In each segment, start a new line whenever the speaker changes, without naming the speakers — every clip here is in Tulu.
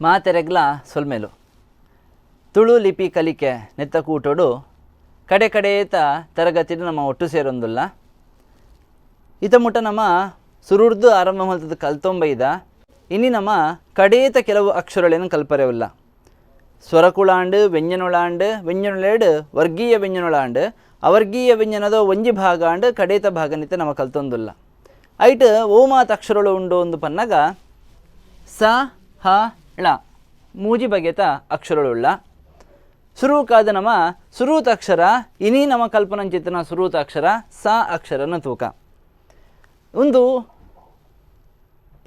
ಮಾತೆರೆಗ್ಲ ಸೊಲ್ಮೆಲು ತುಳು ಲಿಪಿ ಕಲಿಕೆ ನೆತ್ತ ಕೂಟೊಡು ಕಡೆ ಕಡೇತ ತರಗತಿಡ್ ನಮ್ಮ ಒಟ್ಟು ಸೇರೊಂದುಲ್ಲ. ಇತ ಮುಟ ನಮ್ಮ ಸುರುರ್ದು ಆರಂಭ ಮಲ್ತದ ಕಲ್ತೊಂಬೈದ ಇನಿ ನಮ್ಮ ಕಡೇತ ಕೆಲವು ಅಕ್ಷರಗಳನ್ನು ಕಲ್ಪರೆವಿಲ್ಲ. ಸ್ವರಕುಳಾಂಡ್ ವ್ಯಂಜನೊಳಾಂಡ್ ವ್ಯಂಜನೊಳೆಡ್ ವರ್ಗೀಯ ವ್ಯಂಜನೊಳಾಂಡ್ ಅವರ್ಗೀಯ ವ್ಯಂಜನದ ಒಂಜಿ ಭಾಗ ಆಂಡ್ ಕಡೇತ ಭಾಗನಿತ ನಮ್ಮ ಕಲ್ತೊಂದುಲ್ಲ. ಐಟ್ ಓಮಾತ್ ಅಕ್ಷರಗಳು ಉಂಡು ಒಂದು ಪನ್ನಗ ಸ ಹ ಳ ಮೂಜಿ ಬಗೆತ ಅಕ್ಷರಗಳುಳ್ಳ. ಸುರೂಕಾದ ನಮ್ಮ ಸುರೂತ ಅಕ್ಷರ ಇನಿ ನಮ್ಮ ಕಲ್ಪನಂಚಿತ್ತಿನ ಸುರೂತ ಅಕ್ಷರ ಸ ಅಕ್ಷರನ ತೂಕ. ಒಂದು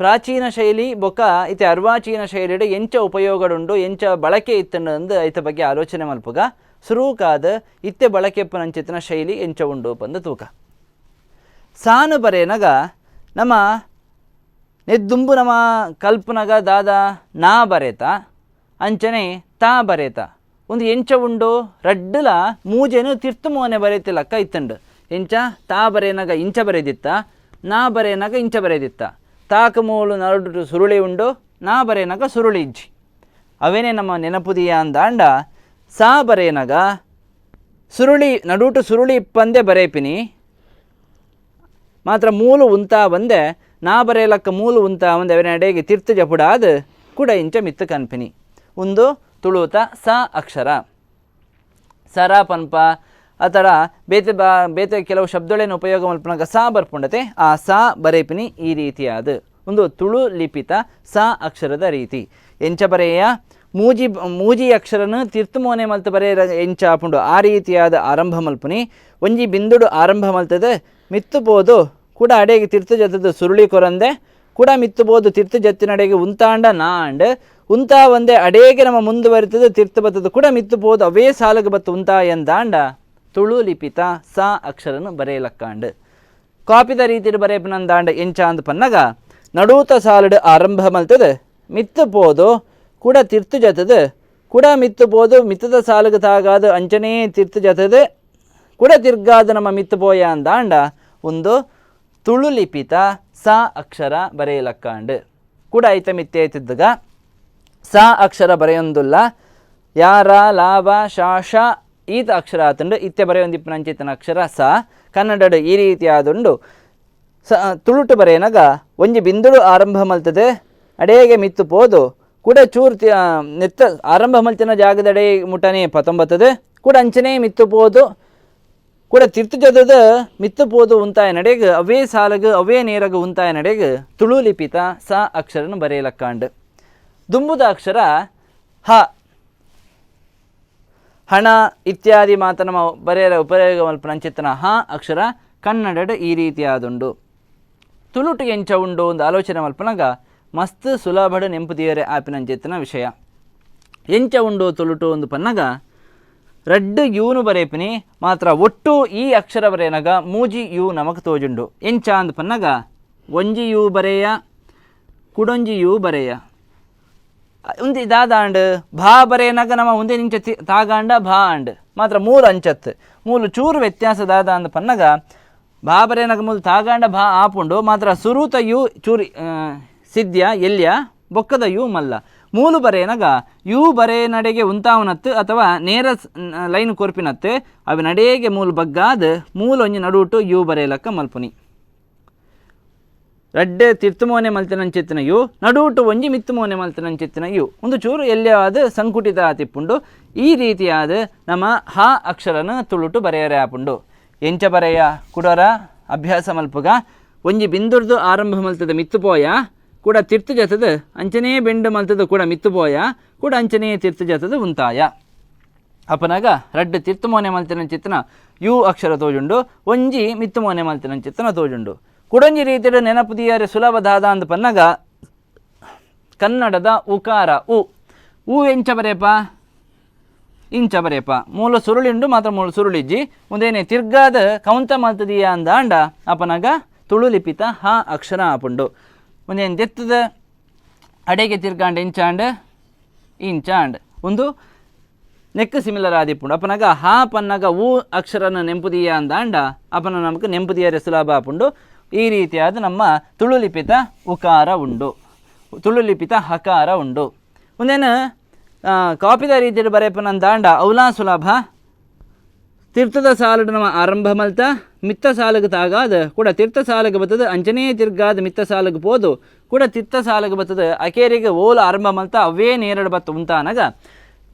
ಪ್ರಾಚೀನ ಶೈಲಿ ಬೊಕ್ಕ ಇತ್ತೆ ಅರ್ವಾಚೀನ ಶೈಲಿಡ್ ಎಂಚ ಉಪಯೋಗಡುಂಡು ಎಂಚ ಬಳಕೆ ಇತ್ತಂಡು ಅಂದು ಐತ ಬಗ್ಗೆ ಆಲೋಚನೆ ಮಲ್ಪುಗ. ಸುರೂಕಾದ ಇತ್ತೆ ಬಳಕೆ ಪನಂಚಿತ್ತಿನ ಶೈಲಿ ಎಂಚ ಉಂಡು ಪಂದು ತೂಕ. ಸಾನು ಬರೇನಗ ನಮ್ಮ ನೆದ್ದುಂಬು ನಮ್ಮ ಕಲ್ಪನಗ ದಾದ ನಾ ಬರೇತ ಅಂಚನೆ ತಾ ಬರೇತ ಒಂದು ಎಂಚ ಉಂಡು ರಡ್ಡುಲ ಮೂಜೆನು ತಿರ್ತು ಮೋನೆ ಬರೇತಿಲಕ್ಕ ಇತ್ತಂಡು. ಎಂಚ ತಾ ಬರೇನಗ ಇಂಚ ಬರೇದಿತ್ತ, ನಾ ಬರೇನಗ ಇಂಚ ಬರೇದಿತ್ತ. ತಾಕ ಮೂಲು ನಡುಟು ಸುರುಳಿ ಉಂಡು, ನಾ ಬರೇನಗ ಸುರುಳಿ ಇಜ್ಜಿ. ಅವೇನೇ ನಮ್ಮ ನೆನಪುದಿಯ ಅಂದಾಂಡ ಸಾ ಬರೇನಗ ಸುರುಳಿ ನಡುಟು ಸುರುಳಿ ಇಪ್ಪಂದೆ ಬರೇಪಿನಿ ಮಾತ್ರ ಮೂಲು ಉಂತಾ ಬಂದೆ ನಾ ಬರೆಯಲಕ್ಕ ಮೂಲು ಉಂತಾ ಬಂದೆ ಅವನ ಅಡೆಗೆ ತಿರ್ತು ಜಪುಡಾದ ಕೂಡ ಇಂಚ ಮಿತ್ತು ಕನ್ಪಿನಿ. ಒಂದು ತುಳುತ ಸ ಅಕ್ಷರ ಸರ ಪನ್ಪ ಆ ಥರ ಬೇತೆ ಬಾ ಬೇತೆ ಕೆಲವು ಶಬ್ದಗಳೇನು ಉಪಯೋಗ ಮಲ್ಪನಗ ಸಾ ಬರ್ಪುಂಡತೆ ಆ ಸಾ ಬರೇಪಿನಿ ಈ ರೀತಿಯಾದ ಒಂದು ತುಳು ಲಿಪಿತ ಸ ಅಕ್ಷರದ ರೀತಿ. ಎಂಚ ಬರೆಯ ಮೂಜಿ ಮೂಜಿ ಅಕ್ಷರನು ತಿರ್ತು ಮೋನೆ ಮಲ್ತು ಬರೆಯ ಎಂಚ ಆಪುಂಡು ಆ ರೀತಿಯಾದ ಆರಂಭ ಮಲ್ಪುನಿ. ಒಂಜಿ ಬಿಂದುಡು ಆರಂಭ ಮಲ್ತದೆ ಮಿತ್ತು ಪೋದು ಕೂಡ ಅಡೆಗೆ ತಿರ್ತು ಜತ್ತದ ಸುರುಳಿ ಕೊರಂದೆ ಕೂಡ ಮಿತ್ತು ಬೋದು ತಿರ್ತು ಜತ್ತಿನಡೆಗೆ ಉಂತಾಂಡ ನಾಂಡ್ ಉಂತಾ ಒಂದೇ ಅಡೇಗೆ ನಮ್ಮ ಮುಂದುವರಿತದೆ ತಿರ್ತು ಬತ್ತದ ಕೂಡ ಮಿತ್ತು ಪೋದು ಅವೇ ಸಾಲಗ ಬತ್ತು ಉಂತಾ ಎಂದಾಂಡ ತುಳು ಲಿಪಿತ ಸ ಅಕ್ಷರನು ಬರೆಯಲಕ್ಕಾಂಡ್. ಕಾಪಿದ ರೀತಿಡು ಬರೆಯಪನಂದಾಂಡ ಎಂಚ ಅಂದ್ ಪನ್ನಗ ನಡೂತ ಸಾಲುಡು ಆರಂಭ ಮಲ್ತದೆ ಮಿತ್ತು ಪೋದು ಕೂಡ ತಿರ್ತು ಜತದ ಕೂಡ ಮಿತ್ತು ಪೋದು ಮಿತ್ತದ ಸಾಲುಗ ತಾಗಾದ ಅಂಚನೇ ತಿರ್ತು ಜತದ ಕೂಡ ತಿರ್ಗಾದ ನಮ್ಮ ಮಿತ್ತು ಪೋಯ ಅಂದಾಂಡ ಒಂದು ತುಳು ಲಿಪಿತ ಸ ಅಕ್ಷರ ಬರೆಯಲಕ್ಕಾಂಡ್. ಕೂಡ ಐತ ಮಿತ್ತೇತಿದ್ದಾಗ ಸ ಅಕ್ಷರ ಬರೆಯೊಂದುಲ್ಲ. ಯಾರ ಲಾವ ಶಾ ಶ ಈತ ಅಕ್ಷರ ಆತುಂಡು ಇತ್ತೆ ಬರೆಯೊಂದಿಪ್ಪನಂಚಿತ್ತನ ಅಕ್ಷರ ಸ ಕನ್ನಡಡು ಈ ರೀತಿಯಾದುಂಡು. ಸ ತುಳುಟು ಬರೆಯನಗ ಒಂಜಿ ಬಿಂದುಡು ಆರಂಭ ಮಲ್ತದೆ ಅಡೇಗೆ ಮಿತ್ತು ಪೋದು ಕೂಡ ಚೂರು ನೆತ್ತ ಆರಂಭ ಮಲ್ತಿನ ಜಾಗದಡೆ ಮುಟನೆ ಪತ್ತೊಂಬತ್ತದೆ ಕೂಡ ಅಂಚನೆ ಮಿತ್ತು ಪೋದು ಕೂಡ ತಿರ್ತು ಜದದ ಮಿತ್ತು ಪೋದು ಉಂತಾಯ ನಡೆಗ್ ಅವೇ ಸಾಲಗ ಅವೇ ನೇರಗ ಉಂತಾಯ ನಡೆಗ್ ತುಳು ಲಿಪಿತ ಸ ಅಕ್ಷರನು ಬರೆಯಲಕ್ಕಾಂಡ್. ದುಂಬುದ ಅಕ್ಷರ ಹ ಹಣ ಇತ್ಯಾದಿ ಮಾತ ನಮ್ಮ ಬರೆಯರ ಉಪಯೋಗ ಮಲ್ಪನಂಚಿತ್ತನ ಹ ಅಕ್ಷರ ಕನ್ನಡಡ್ ಈ ರೀತಿಯಾದುಂಡು. ತುಳುಟು ಎಂಚ ಉಂಡು ಒಂದು ಆಲೋಚನೆ ಮಲ್ಪನಗ ಮಸ್ತ್ ಸುಲಭಡು ನೆಂಪು ದಿಯರೆ ಆಪಿನಂಚಿತ್ತನ ವಿಷಯ. ಎಂಚ ಉಂಡು ತುಳುಟು ಒಂದು ಪನ್ನಗ ರಡ್ಡು ಯೂನು ಬರೇಪಿನಿ ಮಾತ್ರ ಒಟ್ಟು ಈ ಅಕ್ಷರ ಬರೆಯನಗ ಮೂಜಿ you ನಮಕ್ ತೋಜುಂಡು. ಎಂಚ ಅಂದ್ ಪನ್ನಗ ಒಂಜಿ you ಬರೆಯ ಕುಡೊಂಜಿ you ಬರೆಯ ಉಂದು ದಾದಾಂಡ್ ಭಾ ಬರೆಯನಗ ನಮ್ಮ ಒಂದೇ ನಿಂಚ ತಾಗಾಂಡ ಭಾ ಆಂಡ್ ಮಾತ್ರ ಮೂಲು ಅಂಚತ್ ಮೂಲು ಚೂರು ವ್ಯತ್ಯಾಸ ದಾದ ಅಂದ್ ಪನ್ನಗ ಭಾ ಬರೆಯನಗ ಮೂಲು ತಾಗಾಂಡ ಭಾ ಆಪುಂಡು ಮಾತ್ರ ಸುರೂತ you ಚೂರಿ ಸಿದ್ಯ ಎಲ್ಯ ಬೊಕ್ಕದ you ಮಲ್ಲ ಮೂಲು ಬರೆಯನಗ you ಬರೆ ನಡೆಗೆ ಉಂತಾವನತ್ತು ಅಥವಾ ನೇರ ಲೈನ್ ಕೊರ್ಪಿನತ್ತು ಅవి ನಡೆಗೆ ಮೂಲು ಬಗ್ಗಾದ ಮೂಲು ಒಂಜಿ ನಡುಟು you ಬರೆಯಲಕ್ಕ ಮಲ್ಪುನಿ. ರಡ್ಡೆ ತಿರ್ತು ಮೋನೆ ಮಲ್ತಿನಂಚಿತ್ತಿನ you ನಡುಟು ಒಂಜಿ ಮಿತ್ತು ಮೋನೆ ಮಲ್ತಿನಂಚಿತ್ತಿನ you ಒಂದು ಚೂರು ಎಲ್ಲಿಯಾದ ಸಂಕುಟಿತ ಆತಿಪ್ಪುಂಡು. ಈ ರೀತಿಯಾದ ನಮ್ಮ ಹ ಅಕ್ಷರನ ತುಳುಟು ಬರೆಯರೆ ಆಪುಂಡು. ಎಂಚ ಬರೆಯ ಕುಡೋರ ಅಭ್ಯಾಸ ಮಲ್ಪುಗ ಒಂಜಿ ಬಿಂದುರ್ದು ಆರಂಭ ಮಲ್ತದ ಮಿತ್ತು ಪೋಯ ಕೂಡ ತಿರ್ತು ಜತದ ಅಂಚನೇ ಬೆಂಡು ಮಲ್ತದ ಕೂಡ ಮಿತ್ತು ಪೋಯ ಕೂಡ ಅಂಚನೇ ತಿರ್ತು ಜತದ ಉಂತಾಯ. ಅಪನಗ ರಡ್ಡು ತಿರ್ತು ಮೋನೆ ಮಲ್ತಿನಂಚಿತ್ತಿನ you ಅಕ್ಷರ ತೋಜುಂಡು ಒಂಜಿ ಮಿತ್ತು ಮೋನೆ ಮಲ್ತಿನಂಚಿತ್ತಿನ ತೋಜುಂಡು. ಕುಡೊಂಜಿ ರೀತಿಯ ನೆನಪು ದಿಯರೆ ಸುಲಭ ದಾದ ಅಂದ್ ಪನ್ನಗ ಕನ್ನಡದ ಉಕಾರ ಉ ಉ ಎಂಚ ಬರೇಪ ಇಂಚ ಬರೇಪ ಮೂಲ ಸುರುಳಿಂಡು ಮಾತ್ರ ಮೂಲ ಸುರುಳಿಜ್ಜಿ ಒಂದೇನೆ ತಿರ್ಗಾದ ಕೌಂತ ಮಲ್ತದೀಯ ಅಂದಾಂಡ ಅಪನಗ ತುಳು ಲಿಪಿತ ಹ ಅಕ್ಷರ ಆಪುಂಡು. ಒಂದೇನು ದೆತ್ತದ ಅಡೆಗೆ ತಿರ್ಗಾಂಡ್ ಇಂಚಾಂಡ್ ಇಂಚಾಂಡ್ ಒಂದು ನೆಕ್ ಸಿಮಿಲರ್ ಆದಿಪ್ಪುಂಡು. ಅಪನಗ ಹ ಪನ್ನಗ ಉ ಅಕ್ಷರನ ನೆಂಪುದೀಯ ಅಂದಾಂಡ ಅಪನ ನಮಕ್ ನೆಂಪುದಿಯರೆ ಸುಲಭ ಆಪುಂಡು. ಈ ರೀತಿಯಾದ ನಮ್ಮ ತುಳು ಲಿಪಿತ ಉಕಾರ ಉಂಡು, ತುಳು ಲಿಪಿತ ಹಕಾರ ಉಂಡು. ಒಂದೇನು ಕಾಪಿದ ರೀತಿಯಲ್ಲಿ ಬರೆಯಪ್ಪನಂದಾಂಡ ಅವಲಾ ಸುಲಭ. ತೀರ್ಥದ ಸಾಲುಡು ನಮ್ಮ ಆರಂಭ ಮಲ್ತ ಮಿತ್ತ ಸಾಲುಗೆ ತಾಗಾದ ಕೂಡ ತೀರ್ಥ ಸಾಲುಗೆ ಬತ್ತದ, ಅಂಚನೇ ತಿರ್ಗಾದ ಮಿತ್ತ ಸಾಲುಗೆ ಪೋದು ಕೂಡ ತಿತ್ತ ಸಾಲುಗೆ ಬತ್ತದ. ಅಕೇರಿಗೆ ಓಲು ಆರಂಭ ಮಲ್ತ ಅವೇ ನೇರಡು ಬತ್ತು ಉಂತಾನಗ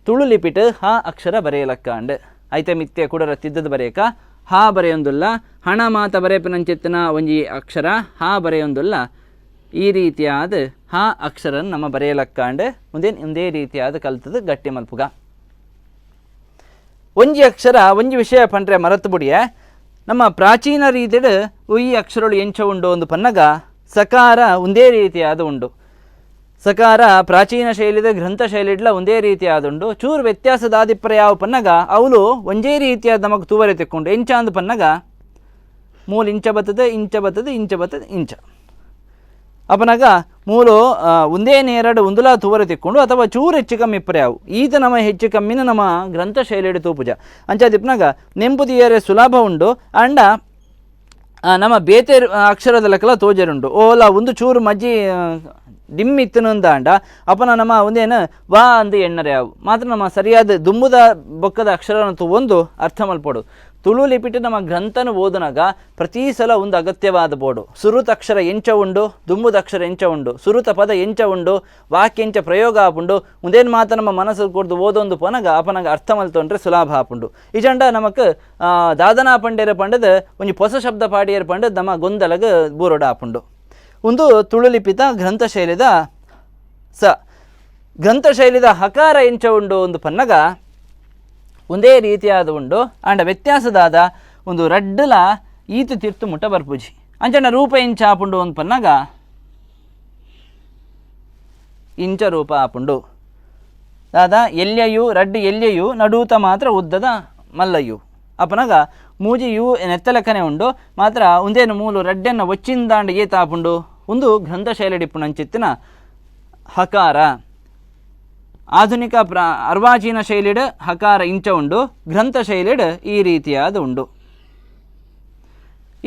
ತುಳು ಲಿಪಿಟ್ ಹ ಅಕ್ಷರ ಬರೆಯಲಕ್ಕಾಂಡ್. ಐತೆ ಮಿತ್ತೆ ಕೂಡ ತಿದ್ದದ ಬರೆಯಕ ಹಾ ಬರೆಯೊಂದುಲ್ಲ, ಹಣ ಮಾತ ಬರೆಯಪನಂಚಿತ್ತನ ಒಂಜಿ ಅಕ್ಷರ ಹಾ ಬರೆಯೊಂದುಲ್ಲ. ಈ ರೀತಿಯಾದ ಹಾ ಅಕ್ಷರ ನಮ್ಮ ಬರೆಯಲಕ್ಕಾಂಡ್ ಒಂದೇ ಒಂದೇ ರೀತಿಯಾದ ಕಲ್ತದ ಗಟ್ಟಿ ಮಲ್ಪುಗ. ಒಂಜಿ ಅಕ್ಷರ ಒಂಜಿ ವಿಷಯ ಪಂಡ್ರೆ ಮರತು ಬುಡಿಯ ನಮ್ಮ ಪ್ರಾಚೀನ ರೀತಿಡು ಈ ಅಕ್ಷರಗಳು ಎಂಚ ಉಂಡು ಒಂದು ಪನ್ನಗ ಸಕಾರ ಒಂದೇ ರೀತಿಯಾದ ಉಂಡು. ಸಕಾರ ಪ್ರಾಚೀನ ಶೈಲಿದ ಗ್ರಂಥ ಶೈಲಿಡ್ಲ ಒಂದೇ ರೀತಿಯಾದುಂಡು. ಚೂರು ವ್ಯತ್ಯಾಸದಾದಿಪ್ರ ಯಾವ ಪನ್ನಗ ಅವಳು ಒಂಜೇ ರೀತಿಯಾದ ನಮಗೆ ತೂವರೆ ತೆಕ್ಕೊಂಡು ಎಂಚ ಅಂದ್ ಪನ್ನಗ ಮೂಲು ಇಂಚ ಬರ್ತದೆ, ಇಂಚ ಬರ್ತದೆ, ಇಂಚ ಬರ್ತದೆ, ಇಂಚ ಅಪನಗ ಮೂಲು ಒಂದೇ ನೇರಡು ಒಂದುಲಾ ತೂವರೆ ತಿಕ್ಕೊಂಡು ಅಥವಾ ಚೂರು ಹೆಚ್ಚು ಕಮ್ಮಿ ಇಪ್ಪರೆ ಯಾವು ಈತ ನಮ್ಮ ಹೆಚ್ಚು ಕಮ್ಮಿನ ನಮ್ಮ ಗ್ರಂಥ ಶೈಲಿಡು ತೂಪುಜ ಅಂಚಾದಿಪ್ಪನಾಗ ನೆಂಪುದಿಯರೆ ಸುಲಭ ಉಂಡು. ಅಂಡ ನಮ್ಮ ಬೇತೆ ಅಕ್ಷರದ ಲೆಕ್ಕಲ ತೋಜರುಂಡು. ಓಲ ಒಂದು ಚೂರು ಮಜ್ಜಿ ಡಿಮ್ ಇತ್ತನಂದಾಂಡ ಅಪನ ನಮ್ಮ ಒಂದೇನು ವಾ ಅಂದು ಎಣ್ಣರೆ ಯಾವು ಮಾತ್ರ ನಮ್ಮ ಸರಿಯಾದ ದುಂಬುದ ಬೊಕ್ಕದ ಅಕ್ಷರನ ಒಂದು ಅರ್ಥ ಮಲ್ಪೊಡು. ತುಳು ಲಿಪಿಟ್ ನಮ್ಮ ಗ್ರಂಥನ ಓದನಾಗ ಪ್ರತಿ ಸಲ ಒಂದು ಅಗತ್ಯವಾದ ಬೋರ್ಡು. ಸುರುತ ಅಕ್ಷರ ಎಂಚ ಉಂಡು, ದುಂಬುದ ಅಕ್ಷರ ಎಂಚ ಉಂಡು, ಸುರುತ ಪದ ಎಂಚ ಉಂಡು, ವಾಕ್ಯ ಎಂಚ ಪ್ರಯೋಗ ಆಪುಂಡು, ಒಂದೇನು ಮಾತ ನಮ್ಮ ಮನಸ್ಸು ಕೊಡ್ದು ಓದೊಂದು ಪನಗ ಅಪನಗ ಅರ್ಥ ಮಲ್ತೊಂಡ್ರೆ ಸುಲಭ ಆಪುಂಡು. ಈ ಜಂಡ ನಮಕ್ ದಾದನಾ ಪಂಡೇರ ಪಂಡದ ಒಂಜಿ ಹೊಸ ಶಬ್ದ ಪಾಡಿಯರ್ ಪಂಡದ ನಮ್ಮ ಗೊಂದಲಗ ಬೂರೋಡ ಆಪುಂಡು. ಒಂದು ತುಳು ಲಿಪಿತ ಗ್ರಂಥ ಶೈಲಿದ ಸ ಗ್ರಂಥ ಶೈಲಿದ ಹಕಾರ ಎಂಚ ಉಂಡು ಒಂದು ಪನ್ನಗ ಒಂದೇ ರೀತಿಯಾದ ಉಂಡು. ಆಂಡ ವ್ಯತ್ಯಾಸದಾದ ಒಂದು ರಡ್ಡಲ ಈತು ತಿರ್ತು ಮುಟ್ಟ ಬರ್ಪುಜಿ. ಅಂಚನ ರೂಪ ಇಂಚ ಆಪುಂಡು ಒಂದು ಪನ್ನಗ ಇಂಚ ರೂಪ ಆಪುಂಡು. ದಾದ ಎಲ್ಯಯು ರಡ್ಡು ಎಲ್ಯಯು ನಡೂತ ಮಾತ್ರ ಉದ್ದದ ಮಲ್ಲಯು ಅಪನಗ ಮೂಜಿ you ನೆತ್ತಲೆಕ್ಕನೆ ಉಂಡು. ಮಾತ್ರ ಒಂದೇನು ಮೂಲು ರಡ್ಡೆನ್ನ ಒಚ್ಚಿಂದಾಂಡ ಏತ ಆಪುಂಡು ಒಂದು ಗ್ರಂಥ ಶೈಲಿಡಿಪ್ಪುನಂಚಿತ್ತಿನ ಹಕಾರ. ಆಧುನಿಕ ಅರ್ವಾಚೀನ ಶೈಲಿಡ್ ಹಕಾರ ಇಂಚ ಉಂಡು, ಗ್ರಂಥ ಶೈಲಿಡ್ ಈ ರೀತಿಯಾದ ಉಂಡು.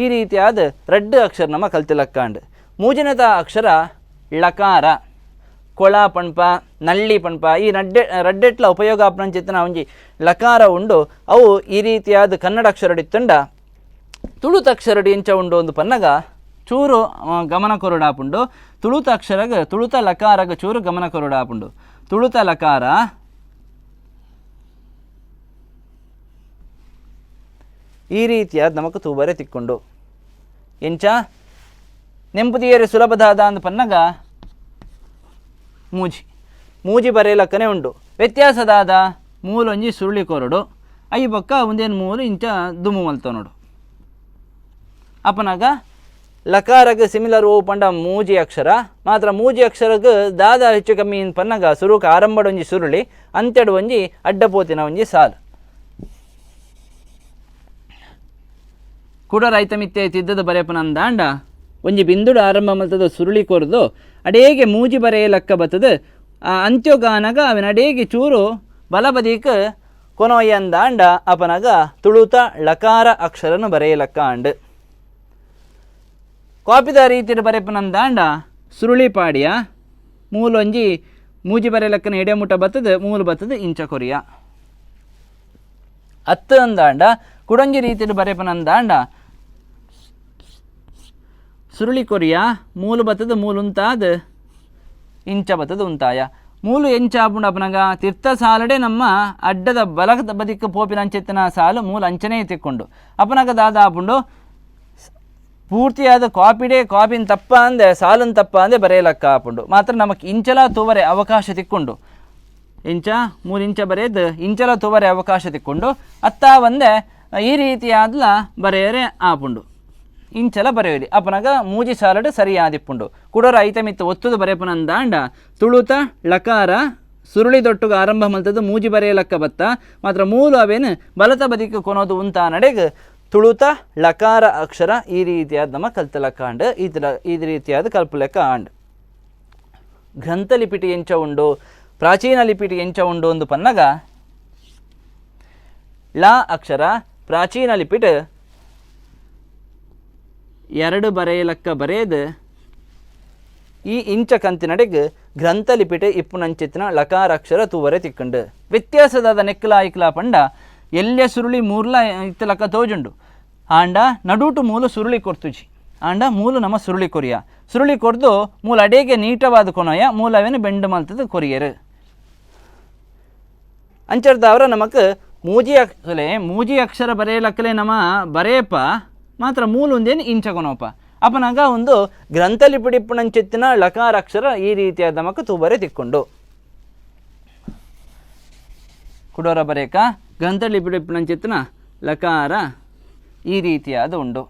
ಈ ರೀತಿಯಾದ ರಡ್ಡು ಅಕ್ಷರ ನಮ್ಮ ಕಲ್ತಿಲಕ್ಕಾಂಡ್. ಮೂಜಿನದ ಅಕ್ಷರ ಲಕಾರ. ಕೊಳ ಪಣ್ಪ ನಳ್ಳಿ ಪಣ್ಪ ಈ ರಡ್ಡೆಟ್ಲ ಉಪಯೋಗ ಆಪನಂಚಿತ್ತಿನ ಒಂಜಿ ಲಕಾರ ಉಂಡು. ಅವು ಈ ರೀತಿಯಾದ ಕನ್ನಡ ಅಕ್ಷರಡಿತ್ತುಂಡ ತುಳುತ ಅಕ್ಷರಡಿ ಎಂಚ ಉಂಡು ಒಂದು ಪನ್ನಗ ಚೂರು ಗಮನ ಕೊರಡಾಪುಂಡು. ತುಳುತ ಅಕ್ಷರಗ ತುಳುತ ಲಕಾರಗ ಚೂರು ಗಮನ ಕೊರಡಾಪುಂಡು. ತುಳುತ ಲಕಾರ ಈ ರೀತಿಯಾದ ನಮಕ್ ತೂಬರೆ ತಿಕ್ಕೊಂಡು ಎಂಚ ನೆಂಪುದಿಯರೆ ಸುಲಭದಾದ ಅಂದ್ ಪನ್ನಗ ಮೂಜಿ ಮೂಜಿ ಬರೆಯಲಕ್ಕನೆ ಉಂಡು. ವ್ಯತ್ಯಾಸದಾದ ಮೂಲೊಂಜಿ ಸುರುಳಿ ಕೊರಡು I ಬೊಕ್ಕ ಒಂದೇನು ಮೂಲು ಇಂಚ ದುಮ್ಮು ಮಲ್ತ ನೋಡು. ಅಪನಗ ಲಕಾರಗ ಸಿಮಿಲರ್ ಓ ಪಂಡ ಮೂಜಿ ಅಕ್ಷರ ಮಾತ್ರ ಮೂಜಿ ಅಕ್ಷರಗ್ ದಾದ ಹೆಚ್ಚು ಕಮ್ಮಿ ಪನ್ನಗ ಸುರುಕ ಆರಂಭಡೊಂಜಿ ಸುರುಳಿ ಅಂತ್ಯಡು ಒಂಜಿ ಅಡ್ಡಪೋತಿನ ಒಂಜಿ ಸಾಲು. ಕುಡ ರೈತ ಮಿತ್ತೆ ತಿದ್ದದ ಬರೆಪನಂದಾಂಡ ಒಂಜಿ ಬಿಂದುಡು ಆರಂಭ ಮಲ್ತದ ಸುರುಳಿ ಕೊರ್ದು ಅಡೇಗೆ ಮೂಜಿ ಬರೆಯ ಲೆಕ್ಕ ಬತ್ತದ ಆ ಅಂತ್ಯೋಗಾನಗ ಅವನ ಅಡೇಗೆ ಚೂರು ಬಲಬದಿಕ್ ಕೊನೊಯ್ಯಂದಾಂಡ ಅಪನಗ ತುಳುತ ಲಕಾರ ಅಕ್ಷರನು ಬರೆಯಲಕ್ಕ ಅಂಡ್. ಕಾಪಿದ ರೀತಿಯ ಬರೆಪನಂದಾಂಡ ಸುರುಳಿ ಪಾಡಿಯ ಮೂಲೊಂಜಿ ಮೂಜಿ ಬರೆಯಲಕ್ಕನ ಎಡೆಮುಟ ಬತ್ತದ ಮೂಲು ಬತ್ತದ ಇಂಚ ಕೊರಿಯ ಅತ್ತು ಅಂದಾಂಡ ಕುಡೊಂಜಿ ರೀತಿಯ ಬರೆಪನಂದಾಂಡ ಸುರುಳಿ ಕೊರಿಯ ಮೂಲು ಬತ್ತದ ಮೂಲುಂತಾದ ಇಂಚ ಬತ್ತದ ಉಂತಾಯ ಮೂಲು ಎಂಚ ಆಪುಂಡು ಅಪನಗ ತೀರ್ಥ ಸಾಲಡೆ ನಮ್ಮ ಅಡ್ಡದ ಬಲದ ಬದಿಕ್ ಪೋಪಿನ ಅಂಚೆತ್ತಿನ ಸಾಲು ಮೂಲ ಅಂಚನೆ ತಿಕ್ಕೊಂಡು ಅಪನಗ ದಾದ ಆಪುಂಡು ಪೂರ್ತಿಯಾದ ಕಾಪಿಡೇ ಕಾಪಿನ ತಪ್ಪ ಅಂದೆ ಸಾಲನ್ ತಪ್ಪ ಅಂದೆ ಬರೆಯಲಕ್ಕ ಆಪುಂಡು. ಮಾತ್ರ ನಮಕ್ ಇಂಚಲ ತೂವರೆ ಅವಕಾಶ ತಿಕ್ಕೊಂಡು ಇಂಚ 3 ಇಂಚ ಬರೆಯದು ಇಂಚಲ ತೂವರೆ ಅವಕಾಶ ತಿಕ್ಕೊಂಡು ಅತ್ತ ಒಂದೆ ಈ ರೀತಿಯಾದ್ಲ ಬರೆಯರೆ ಆಪುಂಡು. ಇಂಚಲ ಬರೆಯಲಿ ಅಪನಗ ಮೂಜಿ ಸಾಲಡು ಸರಿಯಾದಿಪ್ಪುಂಡು. ಕುಡೋರ ಐತಮಿತ್ತು ಒತ್ತುದು ಬರೆಪನಂದಾಂಡ ತುಳುತ ಲಕಾರ ಸುರುಳಿ ದೊಟ್ಟುಗ ಆರಂಭ ಮಲ್ತದ್ದು ಮೂಜಿ ಬರೆಯಲಕ್ಕ ಬತ್ತ ಮಾತ್ರ ಮೂಲು ಅವೇನು ಬಲತ ಬದಿக்கு ಕೊನೋದು ಉಂತ ನಡೆಗ್ ತುಳುತ ಲಕಾರ ಅಕ್ಷರ ಈ ರೀತಿಯಾದ ನಮ್ಮ ಕಲ್ತಲಕ್ಕಾಂಡ್ ಈ ರೀತಿಯಾದ ಕಲ್ಪಲೆಕ್ಕ ಆಂಡ್. ಗ್ರಂಥ ಲಿಪಿಟಿ ಎಂಚ ಉಂಡು ಪ್ರಾಚೀನ ಲಿಪಿಟಿ ಎಂಚ ಉಂಡು ಒಂದು ಪನ್ನಗ ಲ ಅಕ್ಷರ ಪ್ರಾಚೀನ ಲಿಪಿಟ್ ಎರಡು ಬರೆಯಲಕ್ಕ ಬರೆಯದು ಈ ಇಂಚ ಕಂತಿನಡೆಗ್ ಗ್ರಂಥಲಿಪಿಟೆ ಇಪ್ಪುನಂಚಿತ್ತಿನ ಲಕಾರಾಕ್ಷರ ತೂವರೆ ತಿಕ್ಕಂಡು. ವ್ಯತ್ಯಾಸದಾದ ನೆಕ್ಕಲ ಐಕ್ಲ ಪಂಡ ಎಲ್ಲೆ ಸುರುಳಿ ಮೂರ್ಲ ಇತ್ತಲಕ್ಕ ತೋಜುಂಡು. ಆಂಡ ನಡುಟು ಮೂಲು ಸುರುಳಿ ಕೊರ್ತುಜಿ. ಆಂಡ ಮೂಲು ನಮ್ಮ ಸುರುಳಿ ಕೊರಿಯ ಸುರುಳಿ ಕೊರ್ದು ಮೂಲ ಅಡೇಗೆ ನೀಟವಾದ ಕೊನೊಯ ಮೂಲವೇನು ಬೆಂಡು ಮಲ್ತದ ಕೊರಿಯರು. ಅಂಚರ್ದವರ ನಮಕ್ ಮೂಜಿ ಅಕ್ಷಲೆ ಮೂಜಿ ಅಕ್ಷರ ಬರೆಯಲಕ್ಕಲೆ ನಮ್ಮ ಬರೇಪ ಮಾತ್ರ ಮೂಲೊಂದೇನು ಇಂಚ ಕೊನೋಪ. ಅಪನಾಗ ಒಂದು ಗ್ರಂಥಲಿಪಿಡಿಪ್ಪುನಂಚಿತ್ತಿನ ಲಕಾರಾಕ್ಷರ ಈ ರೀತಿಯಾದ ನಮಕ್ ತೂಬರೆ ತಿಕ್ಕೊಂಡು. ಕುಡೋರ ಬರೇಕ ಗ್ರಂಥಲಿಪಿಡಿಪ್ಪುನಂಚಿತ್ತಿನ ಲಕಾರ ಈ ರೀತಿಯಾದ ಉಂಡು.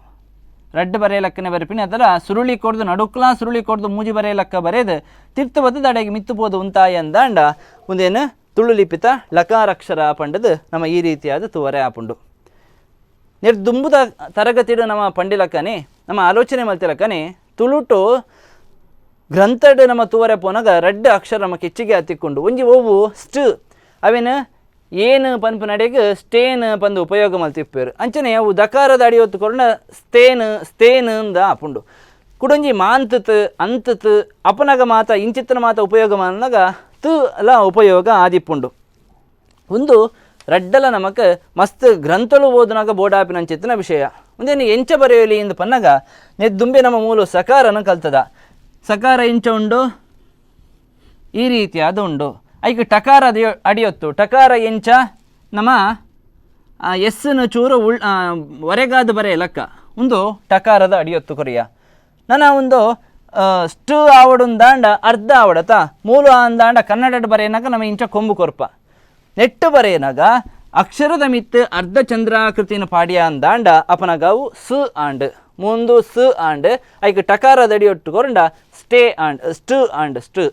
ರಡ್ಡು ಬರೆಯಲಕ್ಕನೆ ಬರೆಪಿನಿ ಅದರ ಸುರುಳಿ ಕೊಡ್ದು ನಡುಕ್ಲಾ ಸುರುಳಿ ಕೊಡ್ದು ಮೂಜಿ ಬರೆಯಲಕ್ಕ ಬರೆದು ತಿರ್ತು ಬತ್ತದ ಅಡೆಗೆ ಮಿತ್ತು ಪೋದು ಉಂತಾಯ ಅಂದಾಂಡ ಒಂದೇನು ತುಳು ಲಿಪಿತ ಲಕಾರಕ್ಷರ ಪಂಡದು ನಮ್ಮ ಈ ರೀತಿಯಾದ ತುವರೆ ಆಪುಂಡು. ದುಂಬುದ ತರಗತಿಡು ನಮ್ಮ ಪಂಡಿಲಕ್ಕನೆ ನಮ್ಮ ಆಲೋಚನೆ ಮಲ್ತಿಲಕ್ಕನೆ ತುಳುಟು ಗ್ರಂಥಡು ನಮ್ಮ ತುವರೆ ಪೋನಾಗ ರಡ್ಡು ಅಕ್ಷರ ನಮ್ಮ ಕೆಚ್ಚಿಗೆ ಹತ್ತಿಕೊಂಡು ಒಂಜಿ ಓವು ಸ್ಟ್ ಅವೇನು ಏನು ಪನ್ಪು ನಡೆಗೆ ಸ್ಟೇನ್ ಪಂದು ಉಪಯೋಗ ಮಲ್ತಿಪ್ಪೇರು. ಅಂಚನೆ ಅವು ದಕಾರದ ಅಡಿ ಹೊತ್ತುಕೊಂಡ ಸ್ಥೇನ್ ಸ್ಥೇನ್ ಅಂದ ಆಪುಂಡು. ಕುಡೊಂಜಿ ಮಾಂತತ್ ಅಂತತ್ ಅಪನಗ ಮಾತ ಇಂಚಿತ್ತನ ಮಾತ ಉಪಯೋಗ ಮಾಡಿದಾಗ ತು ಅಲ್ಲ ಉಪಯೋಗ ಆದಿಪ್ಪುಂಡು. ಒಂದು ರಡ್ಡಲ ನಮಕ್ ಮಸ್ತ್ ಗ್ರಂಥಲು ಓದುನಾಗ ಬೋಡಾಪಿನಂಚಿತ್ತಿನ ವಿಷಯ. ಒಂದೇನು ಎಂಚ ಬರೆಯಲಿ ಎಂದು ಪನ್ನಗ ನೆದ್ದುಂಬೆ ನಮ್ಮ ಮೂಲು ಸಕಾರನ ಕಲ್ತದ. ಸಕಾರ ಎಂಚ ಉಂಡು ಈ ರೀತಿಯಾದ ಉಂಡು. ಐಕ್ ಟಕಾರ ಅಡಿಯೊತ್ತು ಟಕಾರ ಎಂಚ ನಮ್ಮ ಎಸ್ಸನ್ನು ಚೂರು ಉಳ್ ಹೊರೆಗಾದ ಬರೆಯಲಕ್ಕ ಒಂದು ಟಕಾರದ ಅಡಿಯೊತ್ತು ಕೊರಿಯ. ನನ್ನ ಒಂದು ಸ್ಟು ಆವಡುಂದಾಂಡ ಅರ್ಧ ಆವಡತ ಮೂಲು ಅಂದಾಂಡ ಕನ್ನಡ ಬರೆಯನಾಗ ನಮ್ಮ ಇಂಚ ಕೊಂಬು ಕೊರ್ಪ. ನೆಟ್ಟು ಬರೆಯನಾಗ ಅಕ್ಷರದ ಮಿತ್ತು ಅರ್ಧ ಚಂದ್ರಾಕೃತಿನ ಪಾಡಿಯ ಅಂದಾಂಡ ಅಪನಗಾವು ಸ ಆಂಡ್ ಮುಂದು ಸ ಆಂಡ್ ಐಕ್ ಟಕಾರದ ಅಡಿಯೊಟ್ಟು ಕೊರಂಡ ಸ್ಟೇ ಆಂಡ್ ಸ್ಟು ಆಂಡ್ ಸ್ಟು.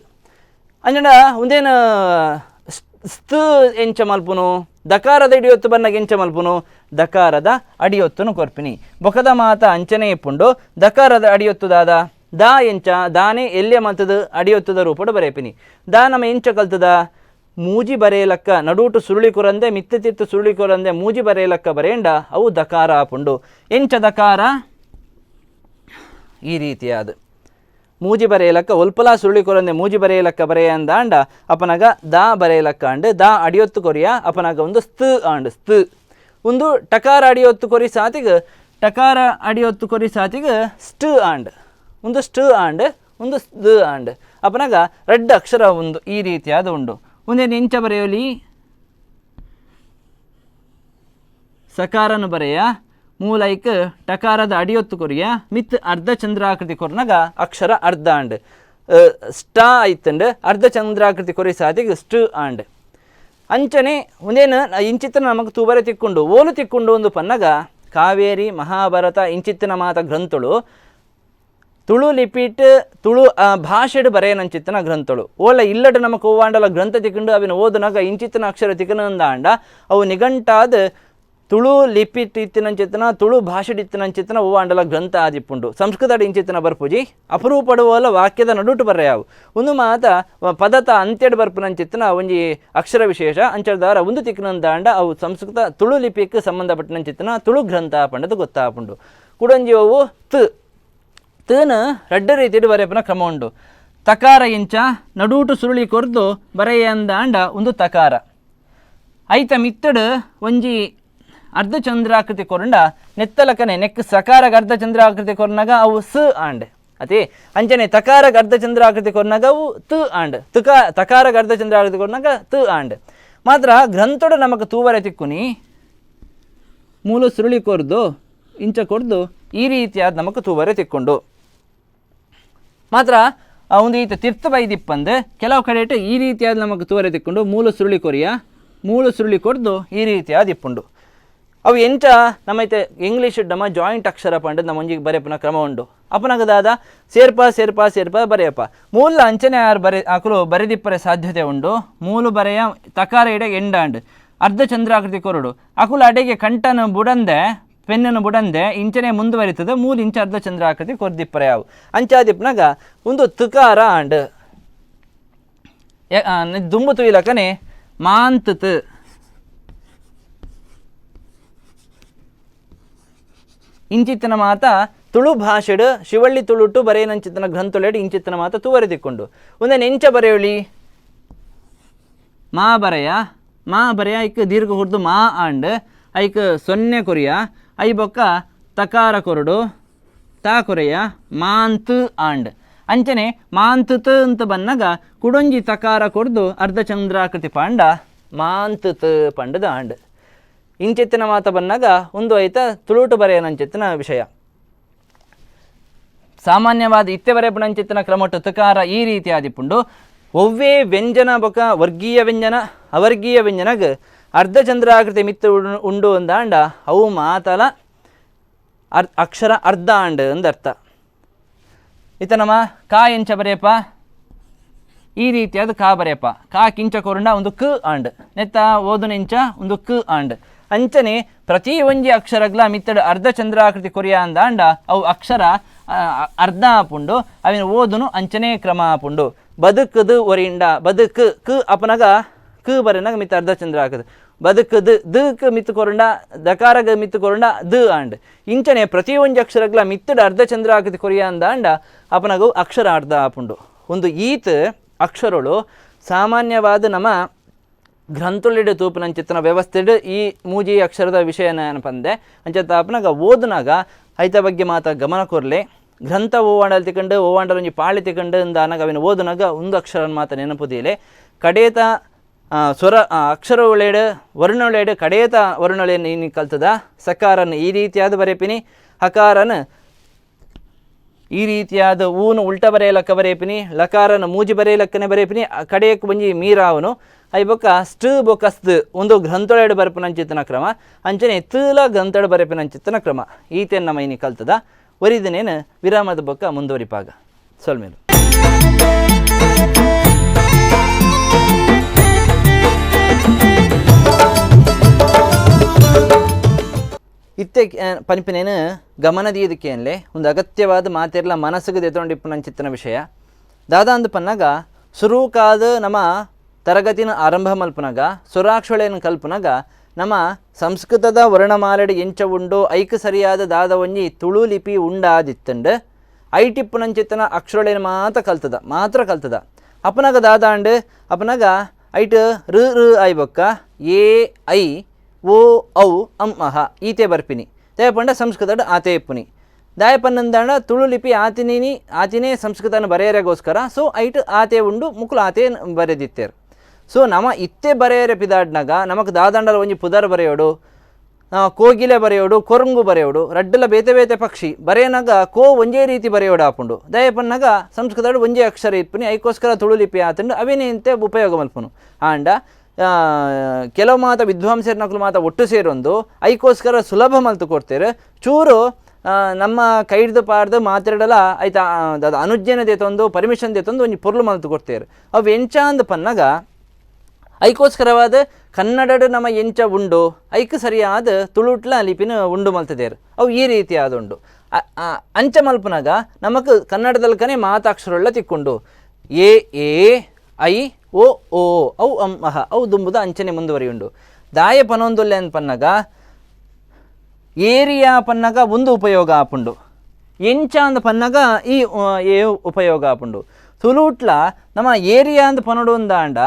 ಅಂಜಂಡ ಒಂದೇನು ಸ್ತು ಎಂಚ ಮಲ್ಪುನು ದಕಾರದ ಅಡಿಯೊತ್ತು ಬನ್ನಾಗ ಎಂಚ ಮಲ್ಪುನು ದಕಾರದ ಅಡಿಯೊತ್ತುನು ಕೊರ್ಪಿನಿ. ಬೊಕದ ಮಾತ ಅಂಚನೆ ಇಪ್ಪುಂಡು. ದಕಾರದ ಅಡಿಯೊತ್ತು ದಾದ ದಾ ಎಂಚ ದಾನೆ ಎಲ್ಯ ಮಲ್ತದ ಅಡಿಯೊತ್ತದ ರೂಪಡು ಬರೆಪಿನಿ. ದಾ ನಮ್ಮ ಎಂಚ ಕಲ್ತದ ಮೂಜಿ ಬರೆಯಲಕ್ಕ ನಡೂಟು ಸುರುಳಿ ಕೊರಂದೆ ಮಿತ್ತು ತಿತ್ತು ಸುರುಳಿ ಕೊರಂದೆ ಮೂಜಿ ಬರೆಯಲಕ್ಕ ಬರೆಯಂಡ ಅವು ದಕಾರ ಆಪುಂಡು. ಎಂಚ ದಕಾರ ಈ ರೀತಿಯಾದ ಮೂಜಿ ಬರೆಯಲಕ್ಕ ಒಲ್ಪಲ ಸುರುಳಿ ಕೊರಂದೆ ಮೂಜಿ ಬರೆಯಲಕ್ಕ ಬರೆಯಂದಾಂಡ ಅಪನಗ ದಾ ಬರೆಯಲಕ್ಕ ಅಂಡ್ ದಾ ಅಡಿಯೊತ್ತು ಕೊರಿಯ ಅಪನಗ ಒಂದು ಸ್ತು ಆಂಡ್ ಸ್ತು. ಒಂದು ಟಕಾರ ಅಡಿಯೊತ್ತು ಕೊರಿ ಸಾತಿಗೆ ಟಕಾರ ಅಡಿಯೊತ್ತು ಕೊರಿ ಸಾತಿಗೆ ಸ್ಟು ಆಂಡ್ ಒಂದು ಸ್ಟು ಆಂಡ್ ಒಂದು ದ್ ಆಂಡ್ ಅಪನಗ ರಡ್ಡು ಅಕ್ಷರ ಒಂದು ಈ ರೀತಿಯಾದ ಉಂಡು. ಒಂದೇನು ಎಂಚ ಬರೆಯಲಿ ಸಕಾರನು ಬರೆಯ ಮೂಲೈಕ್ ಟಕಾರದ ಅಡಿಯೊತ್ತು ಕೊರಿಯ ಮಿತ್ ಅರ್ಧ ಚಂದ್ರಾಕೃತಿ ಕೊರ್ನಾಗ ಅಕ್ಷರ ಅರ್ಧ ಆಂಡ್ ಸ್ಟಾ ಐತಂಡ್ ಅರ್ಧ ಚಂದ್ರಾಕೃತಿ ಕೊರಿ ಸಾತಿಗೆ ಸ್ಟು ಆಂಡ್. ಅಂಚನೆ ಒಂದೇನು ಇಂಚಿತ್ತನ ನಮಗೆ ತೂಬರೆ ತಿಕ್ಕೊಂಡು ಓಲು ತಿಕ್ಕೊಂಡು ಒಂದು ಪನ್ನಗ ಕಾವೇರಿ ಮಹಾಭಾರತ ಇಂಚಿತ್ತಿನ ಮಾತ ಗ್ರಂಥಳು ತುಳು ಲಿಪಿಟ್ ತುಳು ಭಾಷೆಡ್ ಬರೆಯನಂಚಿತ್ತನ ಗ್ರಂಥಳು. ಓಲ ಇಲ್ಲಡ ನಮಕ್ ಓವಾಂಡಲ ಗ್ರಂಥ ತಿಕ್ಕೊಂಡು ಅವಿನ ಓದುನಾಗ ಇಂಚಿತ್ತನ ಅಕ್ಷರ ತಿಕ್ಕನಂದಾಂಡ ಅವು ನಿಘಂಟಾದ ತುಳು ಲಿಪಿಟ್ ಇತ್ತಿನಂಚಿತ್ತನ ತುಳು ಭಾಷೆಡ್ ಇತ್ತಿನಂಚಿತ್ತನ ಓವಾಂಡಲ ಗ್ರಂಥ ಆದಿಪ್ಪುಂಡು. ಸಂಸ್ಕೃತ ಇಂಚಿತ್ತನ ಬರ್ಪುಜಿ ಅಪರೂಪಡುವಲ ವಾಕ್ಯದ ನಡುಟು ಬರ್ರೆಯಾವು ಒಂದು ಮಾತ ಪದತ ಅಂತ್ಯಡ್ ಬರ್ಪುನಂಚಿತ್ತನ ಒಂಜಿ ಅಕ್ಷರ ವಿಶೇಷ ಅಂಚದಾರ ಒಂದು ತಿಕ್ಕನಂದಾಂಡ ಅವು ಸಂಸ್ಕೃತ ತುಳು ಲಿಪಿಕ್ ಸಂಬಂಧಪಟ್ಟನಂಚಿತ್ತನ ತುಳು ಗ್ರಂಥ ಪಂಡದು ಗೊತ್ತಾಪುಂಡು. ಕುಡಂಜಿ ಅವು ತ್ ತೇನ ರಡ್ಡ ರೀತಿಯಡು ಬರೆಯಪನ ಕ್ರಮ ಉಂಡು. ತಕಾರ ಇಂಚ ನಡೂಟು ಸುರುಳಿ ಕೊರ್ದು ಬರೆಯಂದಾಂಡ ಒಂದು ತಕಾರ ಐತ ಮಿತ್ತಡು ಒಂಜಿ ಅರ್ಧ ಚಂದ್ರಾಕೃತಿ ಕೊರಂಡ ನೆತ್ತಲಕನೆ ನೆಕ್ ಸಕಾರಗ ಅರ್ಧ ಚಂದ್ರಾಕೃತಿ ಕೊರ್ನಾಗ ಅವು ಸ ಆಂಡ್ ಅತಿ ಅಂಚನೆ ತಕಾರಗ ಅರ್ಧ ಚಂದ್ರಾಕೃತಿ ಕೊರ್ನಾಗ ಅವು ತು ಆಂಡ್ ತುಕ ತಕಾರಗ ಅರ್ಧ ಚಂದ್ರಾಕೃತಿ ಕೊರ್ನಾಗ ತು ಆಂಡ್. ಮಾತ್ರ ಗ್ರಂಥೋಡ ನಮಕ್ ತೂವರೆ ತಿಕ್ಕುನಿ ಮೂಲ ಸುರುಳಿ ಕೊರ್ದು ಇಂಚ ಕೊರ್ದು ಈ ರೀತಿಯಾದ ನಮಕ್ ತೂವರೆ ತಿಕ್ಕೊಂಡು. ಮಾತ್ರ ಒಂದು ಈತ ತೀರ್ಥ ಬೈದಿಪ್ಪಂದು ಕೆಲವು ಕಡೆ ಇಟ್ಟು ಈ ರೀತಿಯಾದ ನಮಗೆ ತೂವರೆ ತಿಕ್ಕೊಂಡು ಮೂಲ ಸುರುಳಿ ಕೊರಿಯ ಮೂಲ ಸುರುಳಿ ಕೊರ್ದು ಈ ರೀತಿಯಾದ ಇಪ್ಪುಂಡು. ಅವು ಎಂಚ ನಮ್ಮೈತೆ ಇಂಗ್ಲೀಷ್ ನಮ್ಮ ಜಾಯಿಂಟ್ ಅಕ್ಷರ ಪಂಡದ್ ನಮ್ಮ ಒಂಜಿಗೆ ಬರೆಯಪ್ಪನ ಕ್ರಮ ಉಂಡು. ಅಪನಗದಾದ ಸೇರ್ಪ ಸೇರ್ಪ ಸೇರ್ಪ ಬರೆಯಪ್ಪ ಮೂಲ ಅಂಚನೆ ಯಾರು ಬರೆ ಆಕಲು ಬರೆದಿಪ್ಪರೆ ಸಾಧ್ಯತೆ ಉಂಡು. ಮೂಲು ಬರೆಯ ತಕಾರ ಇಡ ಎಂಡಾಂಡ್ ಅರ್ಧ ಚಂದ್ರಾಕೃತಿ ಕೊರಡು ಅಕುಲು ಅಡೆಗೆ ಕಂಠನ ಬುಡಂದೆ ಪೆನ್ನನ್ನು ಬುಡಂದೆ ಇಂಚನೆ ಮುಂದುವರಿತದೆ ಮೂಲು ಇಂಚ ಅರ್ಧ ಚಂದ್ರಾಕೃತಿ ಕೊರ್ದಿಪ್ಪರೆ ಯಾವು ಅಂಚಾದಿಪ್ಪನಾಗ ಒಂದು ತುಕಾರ ಆಂಡ್ ದುಂಬು ತುಯಿಲಕನೆ ಮಾಂತತ್ ಇಂಚಿತ್ತಿನ ಮಾತ Tulu ಭಾಷೆಡ್ ಶಿವಳ್ಳಿ ತುಳುಟು ಬರೆಯನಂಚಿತ್ತನ ಗ್ರಂಥೊಲೆಡ್ ಇಂಚಿತ್ತನ ಮಾತ ತೂವರೆ ತಿಕ್ಕೊಂಡು ಒಂದೇ ಎಂಚ ಬರೆಯೋಳಿ ಮಾ ಬರೆಯ ಮಾ ಬರೆಯ ಐಕ್ ದೀರ್ಘ ಹುರ್ದು ಮಾ ಆಂಡ್ ಐಕ್ ಸೊನ್ನೆ ಕೊರಿಯ I ಬೊಕ್ಕ ತಕಾರ ಕೊರಡು ತಾ ಕೊರೆಯ ಮಾಂತ್ ಆಂಡ್ ಅಂಚನೆ ಮಾಂತ್ ಅಂತ ಬನ್ನಗ ಕುಡೊಂಜಿ ತಕಾರ ಕೊರ್ದು ಅರ್ಧ ಚಂದ್ರಾಕೃತಿ ಪಾಂಡ ಮಾಂತ್ ಪಂಡದ ಆಂಡ್ ಇಂಚಿತ್ತಿನ ಮಾತ ಬನ್ನಗ ಒಂದು ಐತ ತುಳುಟು ಬರೆಯನಂಚಿತ್ತಿನ ವಿಷಯ. ಸಾಮಾನ್ಯವಾದ ಇತ್ತೆ ಬರೆಪುಣಂಚಿತ್ತಿನ ಕ್ರಮಟ್ಟು ತುಕಾರ ಈ ರೀತಿಯಾದಿಪ್ಪುಂಡು. ಒವ್ವೇ ವ್ಯಂಜನ ಬೊಕ ವರ್ಗೀಯ ವ್ಯಂಜನ ಅವರ್ಗೀಯ ವ್ಯಂಜನಗ್ ಅರ್ಧ ಚಂದ್ರಾಕೃತಿ ಮಿತ್ತು ಉಂಡು ಅಂದಾಂಡ ಅವು ಮಾತಲ ಅಕ್ಷರ ಅರ್ಧ ಆಂಡ್ ಅಂದರ್ಥ. ಇತ ನಮ್ಮ ಕಾ ಎಂಚ ಬರೆಯಪ್ಪ ಈ ರೀತಿಯಾದ ಕಾ ಬರೆಯಪ್ಪ ಕಾ ಕಿಂಚ ಕೊರುಂಡ ಒಂದು ಕ ಆಂಡ್ ನೆತ್ತ ಓದುನೆಂಚ ಒಂದು ಕ ಆಂಡ್ ಅಂಚನೆ ಪ್ರತಿ ಒಂಜಿ ಅಕ್ಷರಗ್ಲ ಮಿತ್ತಡು ಅರ್ಧ ಚಂದ್ರಾಕೃತಿ ಕೊರಿಯ ಅಂದಾಂಡ ಅವು ಅಕ್ಷರ ಅರ್ಧ ಆಪುಂಡು ಅವಿನ ಓದುನು ಅಂಚನೆ ಕ್ರಮ ಆಪುಂಡು. ಬದುಕದು ಒರಿಂಡ ಬದುಕು ಕ ಅಪನಗ ಕ ಬರೆನಾಗ ಮಿತ್ತ ಅರ್ಧ ಚಂದ್ರಾಕೃತಿ ಬದುಕದು ದಕ್ಕೆ ಮಿತ್ತು ಕೊರುಂಡ ದಕಾರಗ ಮಿತ್ತು ಕೊರುಂಡ the and ಇಂಚನೆ ಪ್ರತಿ ಒಂಜಿ ಅಕ್ಷರಗ್ಲ ಮಿತ್ತಡು ಅರ್ಧ ಚಂದ್ರಾಕೃತಿ ಕೊರಿಯ ಅಂದಾಂಡ ಅಪನಗು ಅಕ್ಷರ ಅರ್ಧ ಆಪುಂಡು. ಒಂದು ಈತ್ ಅಕ್ಷರಗಳು ಸಾಮಾನ್ಯವಾದ ನಮ್ಮ ಗ್ರಂಥೊಳಿಡು ತೂಪುನಂಚಿತ್ತಿನ ವ್ಯವಸ್ಥೆಡ್ ಈ ಮೂಜಿ ಅಕ್ಷರದ ವಿಷಯ ನೆನಪಂದೆ ಅಂಚತ್ತ ಅಪನಗ ಓದುನಾಗ ಐತ ಬಗ್ಗೆ ಮಾತ ಗಮನ ಕೊರ್ಲೆ. ಗ್ರಂಥ ಓವಾಂಡಲ್ ತಿಕಂಡು ಓವಾಂಡಲ್ ಒಂಜಿ ಪಾಳಿ ತಿಕಂಡು ಅಂದಾನಾಗ ಅವಿನ ಓದುನಾಗ ಒಂದು ಅಕ್ಷರನ ಮಾತ ನೆನಪುದೀಲೆ. ಕಡೇತ ಸ್ವರ ಅಕ್ಷರೊಳೆಡು ವರ್ಣೊಳೆಡು ಕಡೇತ ವರ್ಣೊಳೆಯನ್ನು ಇನಿ ಕಲ್ತದ ಸಕಾರನ್ ಈ ರೀತಿಯಾದ ಬರೆಪಿನಿ, ಹಕಾರನ್ ಈ ರೀತಿಯಾದ ಊನು ಉಲ್ಟ ಬರೆಯಲಕ್ಕ ಬರೆಪಿನಿ, ಲಕಾರನ ಮೂಜಿ ಬರೆಯಲಕ್ಕನೆ ಬರೆಪಿನಿ, ಕಡೆಯಕ್ಕೆ ಬಂಜಿ ಮೀರಾವನು I ಬೊಕ್ಕ ಸ್ಟ ಬೊಕ್ಕ ಸ್ತ ಒಂದು ಗ್ರಂಥೊಳೆಡು ಬರೆಪಿನಂಚಿತ್ತನ ಕ್ರಮ ಅಂಚನೆ ತೂಲ ಗ್ರಂಥೊಳು ಬರೆಪಿನಂಚಿತ್ತನ ಕ್ರಮ ಈತೆನ್ ನಮ್ಮ ಇನಿ ಕಲ್ತದ ಒರಿದನೇನು ವಿರಾಮದ ಬೊಕ್ಕ ಮುಂದುವರಿಪಾಗ ಸೊಲ್ಮೇಲು. ಇತ್ತೆ ಪನಿಪಿನೇನು ಗಮನದೀದಕ್ಕೆ ಅನ್ಲೆ ಒಂದು ಅಗತ್ಯವಾದ ಮಾತಿರ್ಲ ಮನಸ್ಸಿಗೆ ದೆತೊಂಡಿಪ್ಪುನಂಚಿತ್ತನ ವಿಷಯ. ದಾದಾ ಅಂದು ಪನ್ನಾಗ ಸುರೂಕಾದ ನಮ್ಮ ತರಗತಿನ ಆರಂಭ ಮಲ್ಪನಾಗ ಸ್ವರಾಕ್ಷಳೆಯನ್ನು ಕಲ್ಪನಾಗ ನಮ್ಮ ಸಂಸ್ಕೃತದ ವರ್ಣಮಾಲೆಡ್ ಎಂಚ ಉಂಡು ಐಕ್ ಸರಿಯಾದ ದಾದ ಒಂಜಿ ತುಳು ಲಿಪಿ ಉಂಡಾದಿತ್ತಂಡು ಐಟಿಪ್ಪುನಂಚಿತ್ತನ ಅಕ್ಷರಳೆಯನ್ನು ಮಾತ್ರ ಕಲ್ತದ ಮಾತ್ರ ಕಲ್ತದ. ಅಪನಾಗ ದಾದಾಂಡು ಅಪನಾಗ ಐಟ್ ಋ ಋ ಆಯ್ಬೊಕ್ಕ ಎ I ಓ ಔ ಅಂ ಅಹ ಈತೆ ಬರ್ಪಿನಿ ದಯಪಂಡ ಸಂಸ್ಕೃತಡ್ ಆತೆ ಇಪ್ಪುನಿ ದಾಯಪನ್ನಂದಾಂಡ ತುಳು ಲಿಪಿ ಆತಿನಿ ಆತಿನೇ ಸಂಸ್ಕೃತನ ಬರೆಯರೆಗೋಸ್ಕರ ಸೊ ಐಟ್ ಆತೆ ಉಂಡು ಮುಕುಲು ಆತೆ ಬರೆದಿತ್ತೇರು. ಸೊ ನಮ ಇತ್ತೆ ಬರೆಯರೆ ಪಿದಾಡ್ನಾಗ ನಮಕ್ ದಾದಂಡಲ ಒಂಜಿ ಪುದರ್ ಬರೆಯೋಡು, ಕೋಗಿಲೆ ಬರೆಯೋಡು, ಕೊರಂಗು ಬರೆಯೋಡು, ರಡ್ಡಲ ಬೇತೆ ಬೇತೆ ಪಕ್ಷಿ ಬರೆಯನಾಗ ಕೋ ಒಂಜೇ ರೀತಿ ಬರೆಯೋಡು ಆಪುಂಡು ದಯಪನ್ನಾಗ ಸಂಸ್ಕೃತಡ್ ಒಂಜೇ ಅಕ್ಷರ ಇಪ್ಪುನಿ ಐಕೋಸ್ಕರ ತುಳು ಲಿಪಿ ಆತಂಡು ಅವೇನೇ ಇಂತೆ ಉಪಯೋಗ ಮಲ್ಪುನು. ಆಂಡ ಕೆಲವು ಮಾತ ವಿದ್ವಾಂಸರ್ನಕಲು ಮಾತ ಒಟ್ಟು ಸೇರೊಂದು ಐಕೋಸ್ಕರ ಸುಲಭ ಮಲ್ತು ಕೊಡ್ತೇರು. ಚೂರು ನಮ್ಮ ಕೈಡ್ದು ಪಾರ್ದು ಮಾತಾಡಲ ಐತ ಅದು ಅನುಜ್ಞೆನ ದೇತೊಂದು ಪರ್ಮಿಷನ್ ದೇತೊಂದು ಒಂಜಿ ಪೊರ್ಲು ಮಲ್ತು ಕೊಡ್ತೇರು. ಅವು ಎಂಚ ಅಂದ್ ಪನ್ನಾಗ ಐಕೋಸ್ಕರವಾದ ಕನ್ನಡಡು ನಮ್ಮ ಎಂಚ ಉಂಡು ಐಕ್ ಸರಿಯಾದ ತುಳುಟ್ಲ ಲಿಪಿನ ಉಂಡು ಮಲ್ತದೇರು ಅವು ಈ ರೀತಿಯಾದ ಉಂಡು. ಅಂಚ ಮಲ್ಪನಾಗ ನಮಕ್ ಕನ್ನಡದಲ್ಕನೆ ಮಾತಾಕ್ಷರೊಳ್ಳ ತಿಕ್ಕೊಂಡು A A I O ಓ ಔ ಅಂ ಅಹ ಅವು ದುಂಬುದ ಅಂಚನೆ ಮುಂದುವರಿಯುಂಡು. ದಾಯ ಪನೊಂದುಲ್ಲೆ ಅಂದ್ ಪನ್ನಾಗ ಏರಿಯಾ ಪನ್ನಾಗ ಒಂದು ಉಪಯೋಗ ಆಪುಂಡು, ಎಂಚ ಅಂದ್ ಪನ್ನಾಗ ಈ ಏ ಉಪಯೋಗ ಆಪುಂಡು. ತುಳುಟ್ಲ ನಮ್ಮ ಏರಿಯಾ ಅಂದ್ ಪನೊಡು ಅಂದಾಂಡ